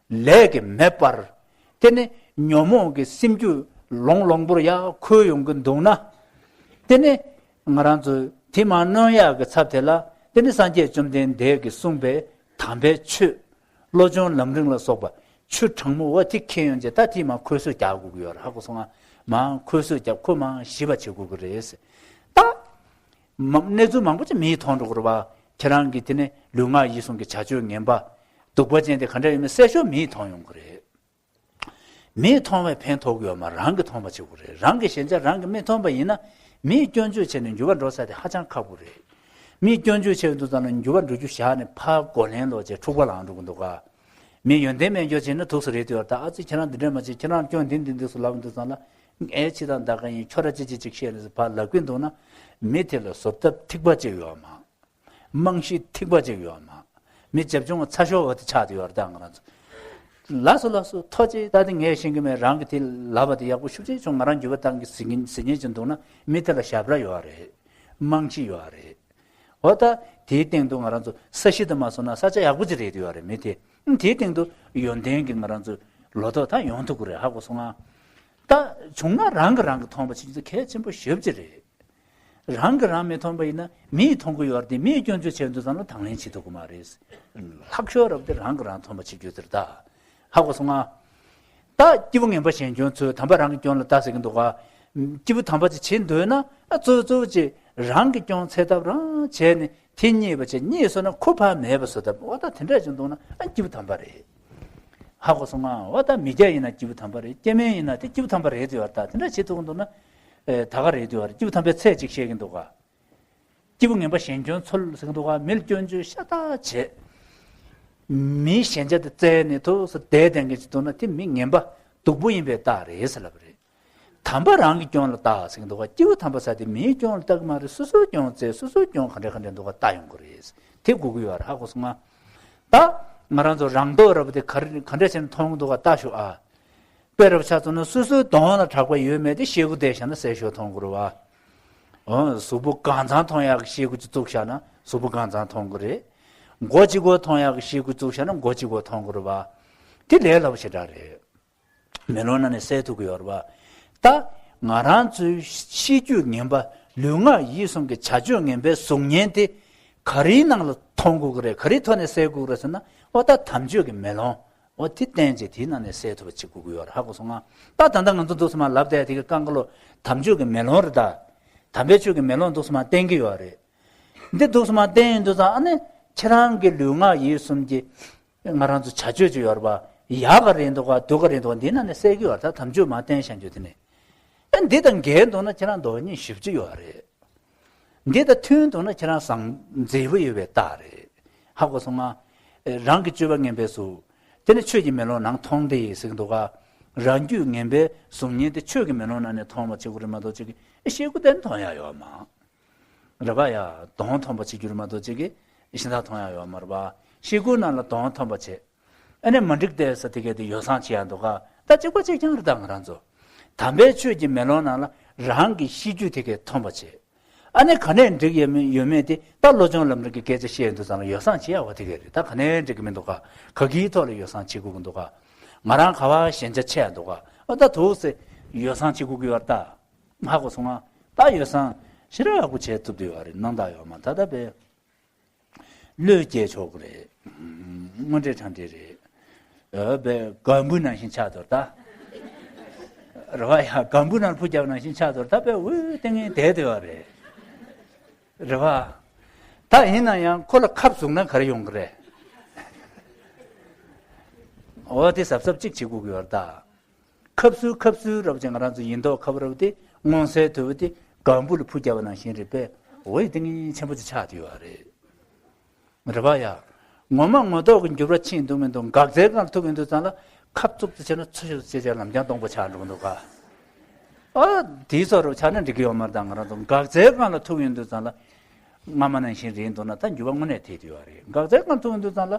ལས་ཀྱི་མེ་འབར། དེ་ནས་ཉོན་མོངས་ཀྱི་སེམས་རྒྱུད་ལོང་ལོང་པོར་ཡར་ཁོལ་ཡོང་གི་འདུག་ན། དེ་ནས་ང་རང་ཚོ་དེ་མར་གནོན་ཡག་གི་ཚབ་དེ་ལ་དེ་ནས་སངས་རྒྱས་བཅོམ་ལྡན་འདས་ཀྱིས་གསུངས་པའི་དམ་པའི་ཆོས། བློ་སྦྱོང་ལམ་རིམ་ལ་སོགས་པ་ཆུ་གྲང་མོ་བ་དེ་ཁེལ་ཡོང་རྗེས་ད་དེ་མར་ཁོལ་གསོད་རྒྱག་དགོས་ཀྱི་ཡོད་རེད་ཧ་གོ་སོང་ང་། མར་ཁོལ་གསོད་རྒྱག་ཁོ་མར་ཞི་བ་བྱེད་དགོས་ཀྱི་རེད་ཟེར། ད། མ་གནས་ཚུལ་མང་པོ་ཅིག་མིས་མཐོང་འགྲོ་གི་རེད་པ། ཁྱེད་རང་གིས་དེ་ནས་ལུས་ངག་ཡིད་གསུམ་གྱི་བྱ་སྤྱོད་ངན་པ། སྡུག་པ་ཅན་དེ་ག་འདྲ་ཡོད་མེད་གསལ་ཤོས་མིས་མཐོང་ཡོང་གི་རེད། མིས་མཐོང་བས་ཕན་ཐོགས་ཀྱི་ཡོད་མ་རང་གིས་མཐོང་བ་བྱེད་དགོས་རེད། རང་གི་ཞེན་ཆགས་རང་གིས་མི་མཐོང་པ་ཡིན་ན་མིས་སྐྱོན་བརྗོད་བྱས་ནས་འགྱུར་བ་འགྲོ་ས་དེ་ཧ་ཅང་ཁག་པོ་རེད། མིས་སྐྱོན་བརྗོད་བྱས་དུས་ཙམ་ལ་འགྱུར་བ་འགྲོ་རྒྱུ་བཞག་ནས་ཕར་གོ་ལེན་ལོག་བྱས་འཁྲུག་པ་ལངས་འགྲོ་གི་འདུག་ག་མི་ཡོན་ཏན་དཔལ་འབྱོར་བྱས་ན་ཐུགས་སུ་རེད་དུ་ཡོད་ད་ཨ་ཙི་ཁྱེད་རང་འདི་འདྲ་མ་བྱེད་ཁྱེད་རང་སྐྱོན་འདི་འདི་འདི་སུ་ལབ་འདུག་ཙང་ལ་ངས་ཕྱི་དང་ཟླ་ག་ཡིན་ཁྱོད་ར་ཅི་ཅི་ཅིག་བཤད་ནས་ཕར་ལབ་ཀྱི་འདུག་ན་མི་དེ་ལ་བཟོ་ཐབས་ཐིགས་པ་ཅིག་ཡོད་མ། རྨང་གཞི་ཐིགས་པ་ཅིག་ཡོད་མ། མི་རྒྱབ་ལྗོངས་ཚ་ཤོར་བ་དེ་ཆགས་དུ་ཡོད་རེད་ད་ང་རང་ཚོ། ལགས་སོ་ལགས་སོ་ཐོག་ཅིག་ད་དེ་ངས་ཤེས་ཀྱི་མེད་རང་གི་དེ་ལབ་པ་དེ་ཡག་པོ་ཤུགས་ཆེ་བྱུང་ང་རང་འགྱུར་བ་བཏང་གི་ཟིན་གྱི་ཟིན་ཉེན་ཅིག་འདུག་ན་མི་དེ་ལ་ཞབས་ར་ཡོད་རེད། རྨང་གཞི་ཡོད་རེད། འོ་ད་དེའི་སྟེང་དུ་ང་རང་ཚོ་ས་གཞི་དུ་མ་སོང་ན་ས་ཆ་ཡག་པོ་ཅིག་རེད་དུ་ཡོད་རེད་མི་དེ། དེའི་སྟེང་དུ་ཡོན་ཏན་གྱི་ང་རང་ཚོ་ལོ་ཏོག་ད་ཡོང་ཐུབ་ཀྱི་རེད་ཧ་གོ་སོང་ང་། ད་བྱུང་ན་རང་གི་རང་གི་མཐོང་བ་བྱེད་རྒྱུ་དེ་གལ་ཆེན་པོ་ཞེ་པོ་ཅིག་རེད། རང་གི་རང་མི་མཐོང་བ་ཡིན་ན་མིས་མཐོང་གི་ཡོད་རེད་དེ་མིས་སྐྱོན་བརྗོད་བྱས་འདུག་ཙང་ལ་དང་ལེན་བྱེད་ཐུབ་ཀྱི་མ་རེད། ལྷག་ཤོས་རབ་དེ་རང་གི་རང་མཐོང་བ་བྱེད་རྒྱུ་དེ་རེད་ད། ཧ་གོ་སོང་ང་། ད་སྐྱེས་བུ་ངན་པ་གཞན་སྐྱོན་ཚོས་དམ་པ་རང་གི་སྐྱོན་ལ་ལྟ་ཟེར་གྱི་འདུག་ག་སྐྱེས་བུ་དམ་པ་ཅིག་བྱེད་འདོད་ན་ཨ་གཙོ་བོ་གཙོ་བོ་ཅིག་རང་གི་སྐྱོན་འཚོལ་ཐབས་རང་བྱས་ནས་དེ་རྙེད་པ་བྱས་རྙེད་སོང་ན་ཁོ་ཕར་མེད་པ་བཟོ་ཐབས་འོ་ད་དེ་འདྲ་ཅིག་འདུག་ན་ཨ་སྐྱེས་བུ་དམ་པ་རེད། ཧ་གོ་སོང་ང་། འོ་ད་མི་སྐྱ་ཡིན་ན་སྐྱེས་བུ་དམ་པ་རེད། སྐྱེ་དམན་ཡིན་ན་དེ་སྐྱེས་བུ་དམ་པ་རེད་དུ་ཡོད་རེད། ད་དེ་འདྲ་བྱེད་ཐུབ་ཀྱི་འདུག་ན། ཨེ་ད་ག་རེད་དུ་ཡོད་རེད། སྐྱེས་བུ་དམ་པའི་ཚད་ཅིག་བཤད་ཀྱི་འདུག་ག་སྐྱེས་བུ་ངན་པ་གཞན་སྐྱོན་འཚོལ་ཟེར་གྱི་འདུག་ག་མི་ལ་སྐྱོན་བརྗོད་ཤ་སྟག་བྱེད། མིའི་ཞན་ཆ་དེ་བཙལ་ནས་ཐུགས་སུ་བསྡད་བསྡད་མཁན་ཅིག་འདུག་ན་དེ་མི་ངན་པ་སྡུག་པོ་ཡིན་པའི་རྟགས་རེད་ཟེར་ལབ་པ་རེད། དམ་པ་རང་གི་སྐྱོན་ལ་བལྟ་ཟེར་གྱི་འདུག་ག་སྐྱེས་བུ་དམ་པ་ཟེར་དེ་མིའི་སྐྱོན་ལ་བལྟ་གི་མ་རེད། སོ་སོའི་སྐྱོན་བཙལ། སོ་སོའི་སྐྱོན་ག་འདྲ་ག་འདྲ་འདུག་ག་བལྟ་ཡོང་གི་རེད། དེ་དགོས་ཀྱི་ཡོད་རེད། ཧ་གོ་སོང་ང་། ད་ང་རང་ཚོ་རང་རྟོགས་ར་བ་དེ་ག་རེ་ག་འདྲ་བྱས་ནས་མཐོང་གི་འདུག་ག་བལྟ་ཤོག་ཨ། དཔེ་ར་བ་ཆ་བཙུགས་ན་སོ་སོའི་གདོང་ལ་གྲགས་པ་ཡོད་མེད་དེ་ཤེལ་སྒོ་བསྡད་བཞག་ན་གསལ་ཤོས་མཐོང་གི་རེད་བ། འོ་གཟུགས་པོ་གང་ཚང་མཐོང་ཡག་གི་ཤེལ་སྒོ་ཅིག་བཙུགས་བཞག་ན་གཟུགས་པོ་གང་ཚང་མཐོང་གི་རེད། མགོ་གཅིག་པོ་མཐོང་ཡག་གི་ཤེལ་སྒོ་བཙུགས་བཞག་ན་མགོ་གཅིག་པོ་མཐོང་གི་རེད་བ། དེ་ལས་སླ་པོ་ཞེ་དྲག་རེད། མེ་ལོང་ནང་ནས་གསལ་ཐུབ་ཀྱི་ཡོད་རེད་བ། ད་ང་རང་ཚོའི་ཤེས་རྒྱུད་ངན་པ་ལུས་ངག་ཡིད་གསུམ་གྱི་བྱ་སྤྱོད་ངན་པའི་གཟུགས་བརྙན་དེ་ག་རེའི་ནང་ལ་མཐོང་དགོས་ཀྱི་རེད། ག་རེའི་ཐོག་ནས་གསལ་དགོས་ཀྱི་རེད་ཟེར་ན། འོ་ད་དམ་ཆོས་ཀྱི་མེ་ལོང་། འོ་དེ་བསྟན་བྱས་དེའི་ནང་ནས་གསལ་ཐུབ་པ་བྱེད་དགོས་ཀྱི་ཡོད་རེད། ཧ་གོ་སོང་ང་། ད་ད་ལྟ་ང་ཚོ་འདུག་སེ་མར་ལབ་བསྡད་དེ་གི་ཀང་ཀ་ལོ་དམ་ཆོས་ཀྱི་མེ་ལོང་རེད་ད། དམ་པའི་ཆོས་ཀྱི་མེ་ལོང་འདུག་སེ་མར་བསྟན་གྱི་ཡོད་རེད། འདི་འདུག་སེ་མར་བསྟན་ཡོང་དུས་ཙང་ཨ་ནི་ཁྱེད་རང་གི་ལུས་ངག་ཡིད་གསུམ་གྱི་ང་རང་ཚོ་བྱ་སྤྱོད་ཅིག་ཡོད་རེད་པ། ཡག་ག་རེད་འདུག་ག་སྡུག་ག་རེད་འདུག་ག་འདི་ནང་ནས་གསལ་གྱི་ཡོད་རེད། ད་དམ་ཆོས་མར་བསྟན་བཞག་རྒྱུ་དེ་ནི། ཨ་འདི་དང་འགལ་འདུག་ན་ཁྱེད་རང་མདོག་ཉེས་ཞེ་པོ་ཅིག་ཡོད་རེད། འདི་དང་མཐུན་འདུག་ན་ཁྱེད་རང་བཟང་མཛེས་པོ་ཡོད་པའི་རྟགས་རེད། ཧ་གོ་སོང་ང་། རང་གི་སྤྱོད་པ་ངན་པའི་གཟུགས། དེ་ནི་ཆོས་ཀྱི་མེ་ལོང་ནང་མཐོང་བསྡད་ཡོད་ཟེར་གྱི་འདུག་ག་རང་རྒྱུད་ངན་པའི་གཟུགས་བརྙན་དེ་ཆོས་ཀྱི་མེ་ལོང་ནང་ནས་མཐོང་བ་བྱེད་དགོས་རེད་མ་གཏོགས་ཅིག་གི་ཤེལ་སྒོ་དེ་མཐོང་ཡ་ཡོད་མ་རེད་པ། ཡ་གདོང་མཐོང་བ་བྱེད་རྒྱུ་རེད་མ་གཏོགས་ཅིག་གི་གཞན་དག་མཐོང་ཡ་ཡོད་མ་རེད་པ། ཤེལ་སྒོ་ནང་ལ་གདོང་མཐོང་བ་བྱེད། ཨ་ནི་མ་འགྲིག་སྟེ་ས་དེ་གས་དེ་ཡོ་བསྲང་བྱེད་ཡ་འདུག་ག་ད་གཅིག་པ་གཅིག་རྐྱང་རེད་ད། ང་རང་ཚོ་དམ་པའི་ཆོས་ཀྱི་མེ་ལོང་ནང་ལ་རང་གི་ཤེས་རྒྱུད་དེ་གས་མཐོང་བ་བྱེད། ཨ་ནི་ག་ནས་འགྲིག་ཡོད་མེད་ཡོད་མེད་དེ་ད་བློ་སྦྱོང་ལམ་རིམ་གྱི་སྐད་ཆ་བཤད་ཡོང་དུས་ཙང་ལ་ཡོ་བསྲང་བྱེད་ཡ་བ་དེ་གས་རེད། ད་ག་ནས་འགྲིག་གི་མི་འདུག་ག་ག་གིའི་ཐོག་ལ་ཡོ་བསྲང་བྱེད་དགོས་ཀྱི་འདུག་ག་ང་རང་ག་བ་ཞན་ཆ་ཆེ་ཡ་འདུག་ག་ཨ་ད་དུག་སེ་ཡོ་བསྲང་བྱེད་དགོས་ཀྱི་ཡོད་རེད་ད། ཧ་གོ་སོང་ང་། ད་ཡོ་བསྲང་ཞེ་དྲག་ཡག་པོ་བྱེད་ཐུབ་བསྡད་ཡོད་རེད། སྣང་དག་ཡོད་མ་ད་ད་པས། བློས་སྐྱེས་ཆོག་གི་རེད། དངོས་འབྲེལ་དྲང་འབྲེལ་རེད། ཨ་བས་སྒམ་བུ་ནང་བཞིན་ཆགས་འདུག་ད། རེད་བ་ཡ། སྒམ་བུ་ནང་ཕུ་རྒྱབ་ནང་བཞིན་ཆགས་འདུག་ད་པས་འུ་ཏིང་ངེ་བསྡད་བསྡད་པ་རེད། རེད་བ། ད་ཡིན་ན་ཡང་ཁོ་ལ་ཁབ་བཙུགས་ན་ག་རེ་ཡོང་གི་རེད། འོ་དེ་གཟབ་གཟབ་གཅིག་བྱེད་དགོས་ཀྱི་ཡོད་རེད་ད། ཁབ་སུ་ཁབ་སུ་རབ་ཅིག་ང་རང་ཚོ་ཡིན་མདོག་ཁ་པོ་རབ་དེ་མངོན་གསལ་དོད་པོ་དེ་སྒམ་བུ་ལ་ཕུ་རྒྱབ་པ་ནང་བཞིན་རེད་པས། འོ་ཡི་ཏིང་ངེ་ཆེན་པོ་ཅིག་ཆགས་བསྡད་ཡོད་རེད། རེད་པ་ཡ། ངོ་མ་ངོ་ཐོག་གི་འགྱུར་བ་ཕྱིན་འདུག་མི་འདུག་འགག་རྩའི་སྒང་ཐུག་ཡོང་དུས་ཙང་ལ་ཁབ་བཙུགས་ཏེ་བྱས་ན་ཚོད་ཤོར་ཅེས་བྱས་ལམ་རྐྱང་སྟོང་པ་ཆགས་འགྲོ་གི་འདུག་ག་ཨ་དེའི་ཚོ་རུ་ཆགས་ན་འགྲིག་གི་ཡོད་མ་རེད། ད་ང་རང་ཚོ་འགག་རྩའི་སྒང་ལ་ཐུག་ཡོང་དུས་ཙང་ལ་སྔ་མ་ནང་བཞིན་རེད་འདུག་ན་ད་འགྱུར་བ་དངོས་གནས་ཐེབས་ཀྱི་ཡོད་རེད། འགག་རྩའི་སྒང་ཐུག་ཡོང་དུས་ཙང་ལ་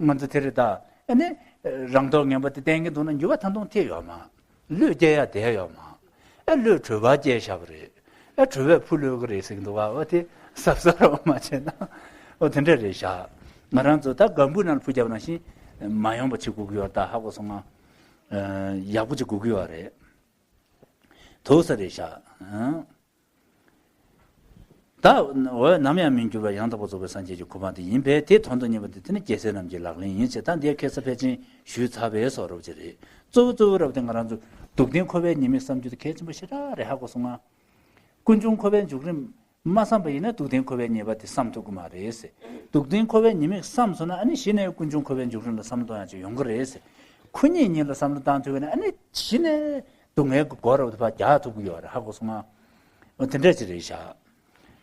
ང་ཚོ་དེ་རེད་ད། ཨ་ནི་རང་མདོག་ངན་པ་དེ་བསྟན་གྱི་འདུག་ན་འགྱུར་བ་ད་དུང་ཐེབས་ཡོད་མ། བློས་སྐྱེ་ཡ་བསྡད་ཡོད་མ། ཨེ་བློས་གྲོས་པ་སྐྱེས་བཞག་པ་རེད། ཨེ་གྲོས་པས་ཕུ་བློས་གི་རེད་ཟེར་གི་འདུག་ག་འོ་དེ་གཟབ་གཟབ་རང་མ་བྱས་ན། འོ་དེ་འདྲ་རེད་ཤག་ང་རང་ཚོ་ད་སྒམ་བུ་ནང་ལ་ཕུ་རྒྱབ་ནང་བཞིན་མ་ཡོང་པ་བྱེད་དགོས་ཀྱི་ཡོད་ད། ཧ་གོ་སོང་ང་། ཨ་ཡག་པོ་བྱེད་དགོས་ཀྱི་ཡོད་རེད། དུག་ས་རེད་ཤག་ཨང་། ད་འོ་ནམ་ཡང་མི་འགྱུར་བ་ཡང་དག་པར་རྫོགས་པའི་སངས་རྒྱས་ཀྱི་གོ་འཕང་དེ་ཡིན་པས་དེ་དོན་དུ་གཉེར་བ་དེ་དེ་ནི་རྒྱལ་སྲས་རྣམས་ཀྱི་ལག་ལེན་ཡིན་ཞེས་ད་འདིའི་ཁ་སང་ཕལ་ཆེར་ཞུས་ཚར་བའི་བཟོ་འདྲ་ཅིག་རེད། གཙོ་བོ་གཙོ་བོ་རབ་དེ་ང་རང་ཚོ་སྡུག་བདེན་འཁོར་བའི་ཉེས་དམིགས་བསམ་རྒྱུ་དེ་གལ་ཆེན་པོ་ཞེ་དྲག་རེད། ཧ་གོ་སོང་ང་། ཀུན་འབྱུང་འཁོར་བའི་འཇུག་རིམ་མ་བསམ་པ་ཡིན་ན་སྡུག་བདེན་འཁོར་བའི་ཉེས་པ་དེ་བསམ་ཐུབ་ཀྱི་མ་རེད་ཟེར། སྡུག་བདེན་འཁོར་བའི་ཉེས་དམིགས་བསམ་སོང་ན་ཨ་ནི་གཞི་ནས་ཀུན་འབྱུང་འཁོར་བའི་འཇུག་རིམ་ལ་བསམ་བློ་གཏོང་ཡག་ཅིག་ཡོང་གི་རེད་ཟེར། ཁོ་གཉིས་གཉིས་ལ་བསམ་བློ་བཏང་ཐུབ་པ་ཡིན་ན་ཨ་ནི་གཞི་ནས་སྡུག་བསྔལ་གྱི་སྒོ་རབ་དེ་ཕར་རྒྱག་ཐུབ་ཀྱི་ཡོད་རེད། ཧ་གོ་སོང་ང་། འོ་དེ་འདྲ་ཅིག་རེད་ཤག་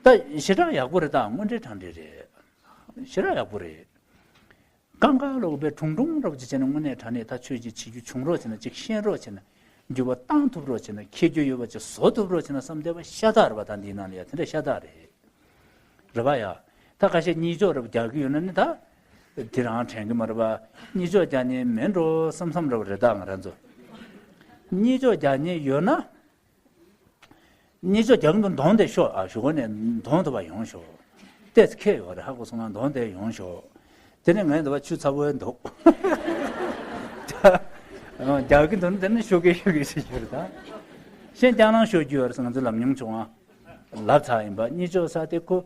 ད་ཞེ་དྲག་ཡག་པོ་རེད། ད་དངོས་འབྲེལ་དྲང་འབྲེལ་རེད། ཞེ་དྲག་ཡག་པོ་རེད། ཀང་ཀ་ལོག་པའི་ཁྲུང་ཁྲུང་འདྲ་པོ་ཅིག་བྱས་ནས་དངོས་གནས་དྲང་གནས་ད་ཆོས་ཅིག་བྱེད་རྒྱུ་བྱུང་རོགས་བྱས་ན་ཅིག་ཤེས་རོགས་བྱས་ན་འགྱུར་བ་བཏང་ཐུབ་རོགས་བྱས་ན་ཁྱེད་རྒྱུ་ཡོད་པ་ཅིག་བཟོ་ཐུབ་རོགས་བྱས་ན་བསམ་བསྡད་པ་ཤ་སྟག་རེད་པ། ད་འདིའི་ནང་ལ་ཡ་དེ་འདྲ་ཤ་སྟག་རེད། རེད་པ་ཡ། ད་ཁ་ཤས་གཉིད་ཅོག་འདྲ་པོ་རྒྱག་གི་ཡོད་ན་ནི་ད་དེ་རང་དྲན་གི་མ་རེད་པ། གཉིད་ཅོག་རྒྱག་མཁན་མེད་འགྲོ་བསམ་བསམ་འདྲ་པོ་རེད། ད་ང་རང་ཚོ་གཉིད་ཅོག་རྒྱག་མཁན་ཡོད་ན། གཉིད་ཅོག་རྒྱག་གི་འདུག་གདོང་དེ་ཤོག་ཨ། གཞུག་གུ་ནས་གདོང་དེ་བ་ཡོང་ཤོག་ཏོག་ཙམ་ཁེལ་ཡོད་རེད། ཧ་གོ་སོང་ང་། གདོང་དེ་ཡོང་ཤོག་དེ་ནས་ངའི་འདི་བ་ཆུ་ཚ་བོ་འདུག་རྒྱག་གི་འདུག་ན་དེ་ནས་ཤོག་གེ་ཤོག་གེ་ཟེར་རྒྱུ་རེད་ད། གཞན་རྐྱང་རང་ཤོག་རྒྱུ་ཡོད་རེད་ཟེར་ང་ཚོ་ལབ་མྱོང་བྱུང་ཨ། ལབ་ཚར་ཡིན་པ། གཉིད་ཅོག་ས་དེ་ཁོ་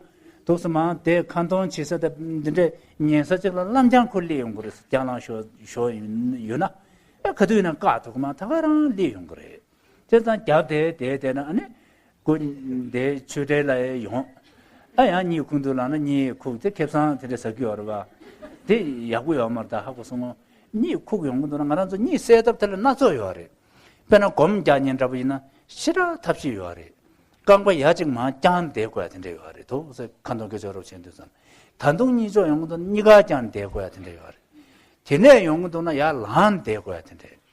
འདུག་སེ་མང་དེ་ཁ་འདོན་བྱེད་ས་དེ་འདི་འདྲའི་ཉན་ས་ཅིག་ལ་ལམ་རྐྱང་ཁོ་སླེབས་ཡོང་གི་རེད། རྐྱང་རང་ཤོག་ཤོག་ཡོད་ན་ཨེ་ག་དུས་ཡིན་ན་བཀག་ཐུབ་གི་མ། ད་ག་རང་སླེབས་ཡོང་གི་རེད། བྱས་ཙང་རྒྱབ་དེ་དེ་དེ་ན་ཨ་ནི་སྒོ་དེ་ཆུ་དྲེལ་ལ་ཡོང་། ཨ་ཡང་གཉིད་ཁུག་འདུག་ལབ་ན་གཉིད་ཁུག་དེ་ཁེ་བཟང་དེ་འདྲ་ཟ་གི་ཡོད་རེད་པ། དེ་ཡག་པོ་ཡོད་མ་རེད། ད་ཧ་གོ་སོང་ངོ་། གཉིད་ཁུག་ཡོང་གི་འདུག་ན། ང་རང་ཚོ་གཉིད་སད་ཐབས་དེ་ལ་སྣ་ཚོགས་ཡོད་རེད། དཔེར་ན་སྒོམ་རྒྱག་མཁན་འདྲ་པོ་ཡིན་ན་ཞེ་དྲག་ཐབས་ཤེས་ཡོད་རེད། རྐང་པ་ཡ་གཅིག་མར་བརྐྱངས་བསྡད་དགོས་ཡ་དེ་འདྲ་ཡོད་རེད། དོ་ཟེར་ཁ་འདོན་སྐད་ཅོར་རོབ་བྱེད་དུས་ཙམ། ད་དུང་གཉིད་ཆོག་ཡོང་གི་འདུག་ན་གཉིས་ཀ་བརྐྱངས་བསྡད་དགོས་ཡ་དེ་འདྲ་ཡོད་རེད། དེ་ནས་ཡོང་གི་འདུག་ན་ཡར་ལངས་བསྡད་དགོས་ཡ་དེ་འདྲ།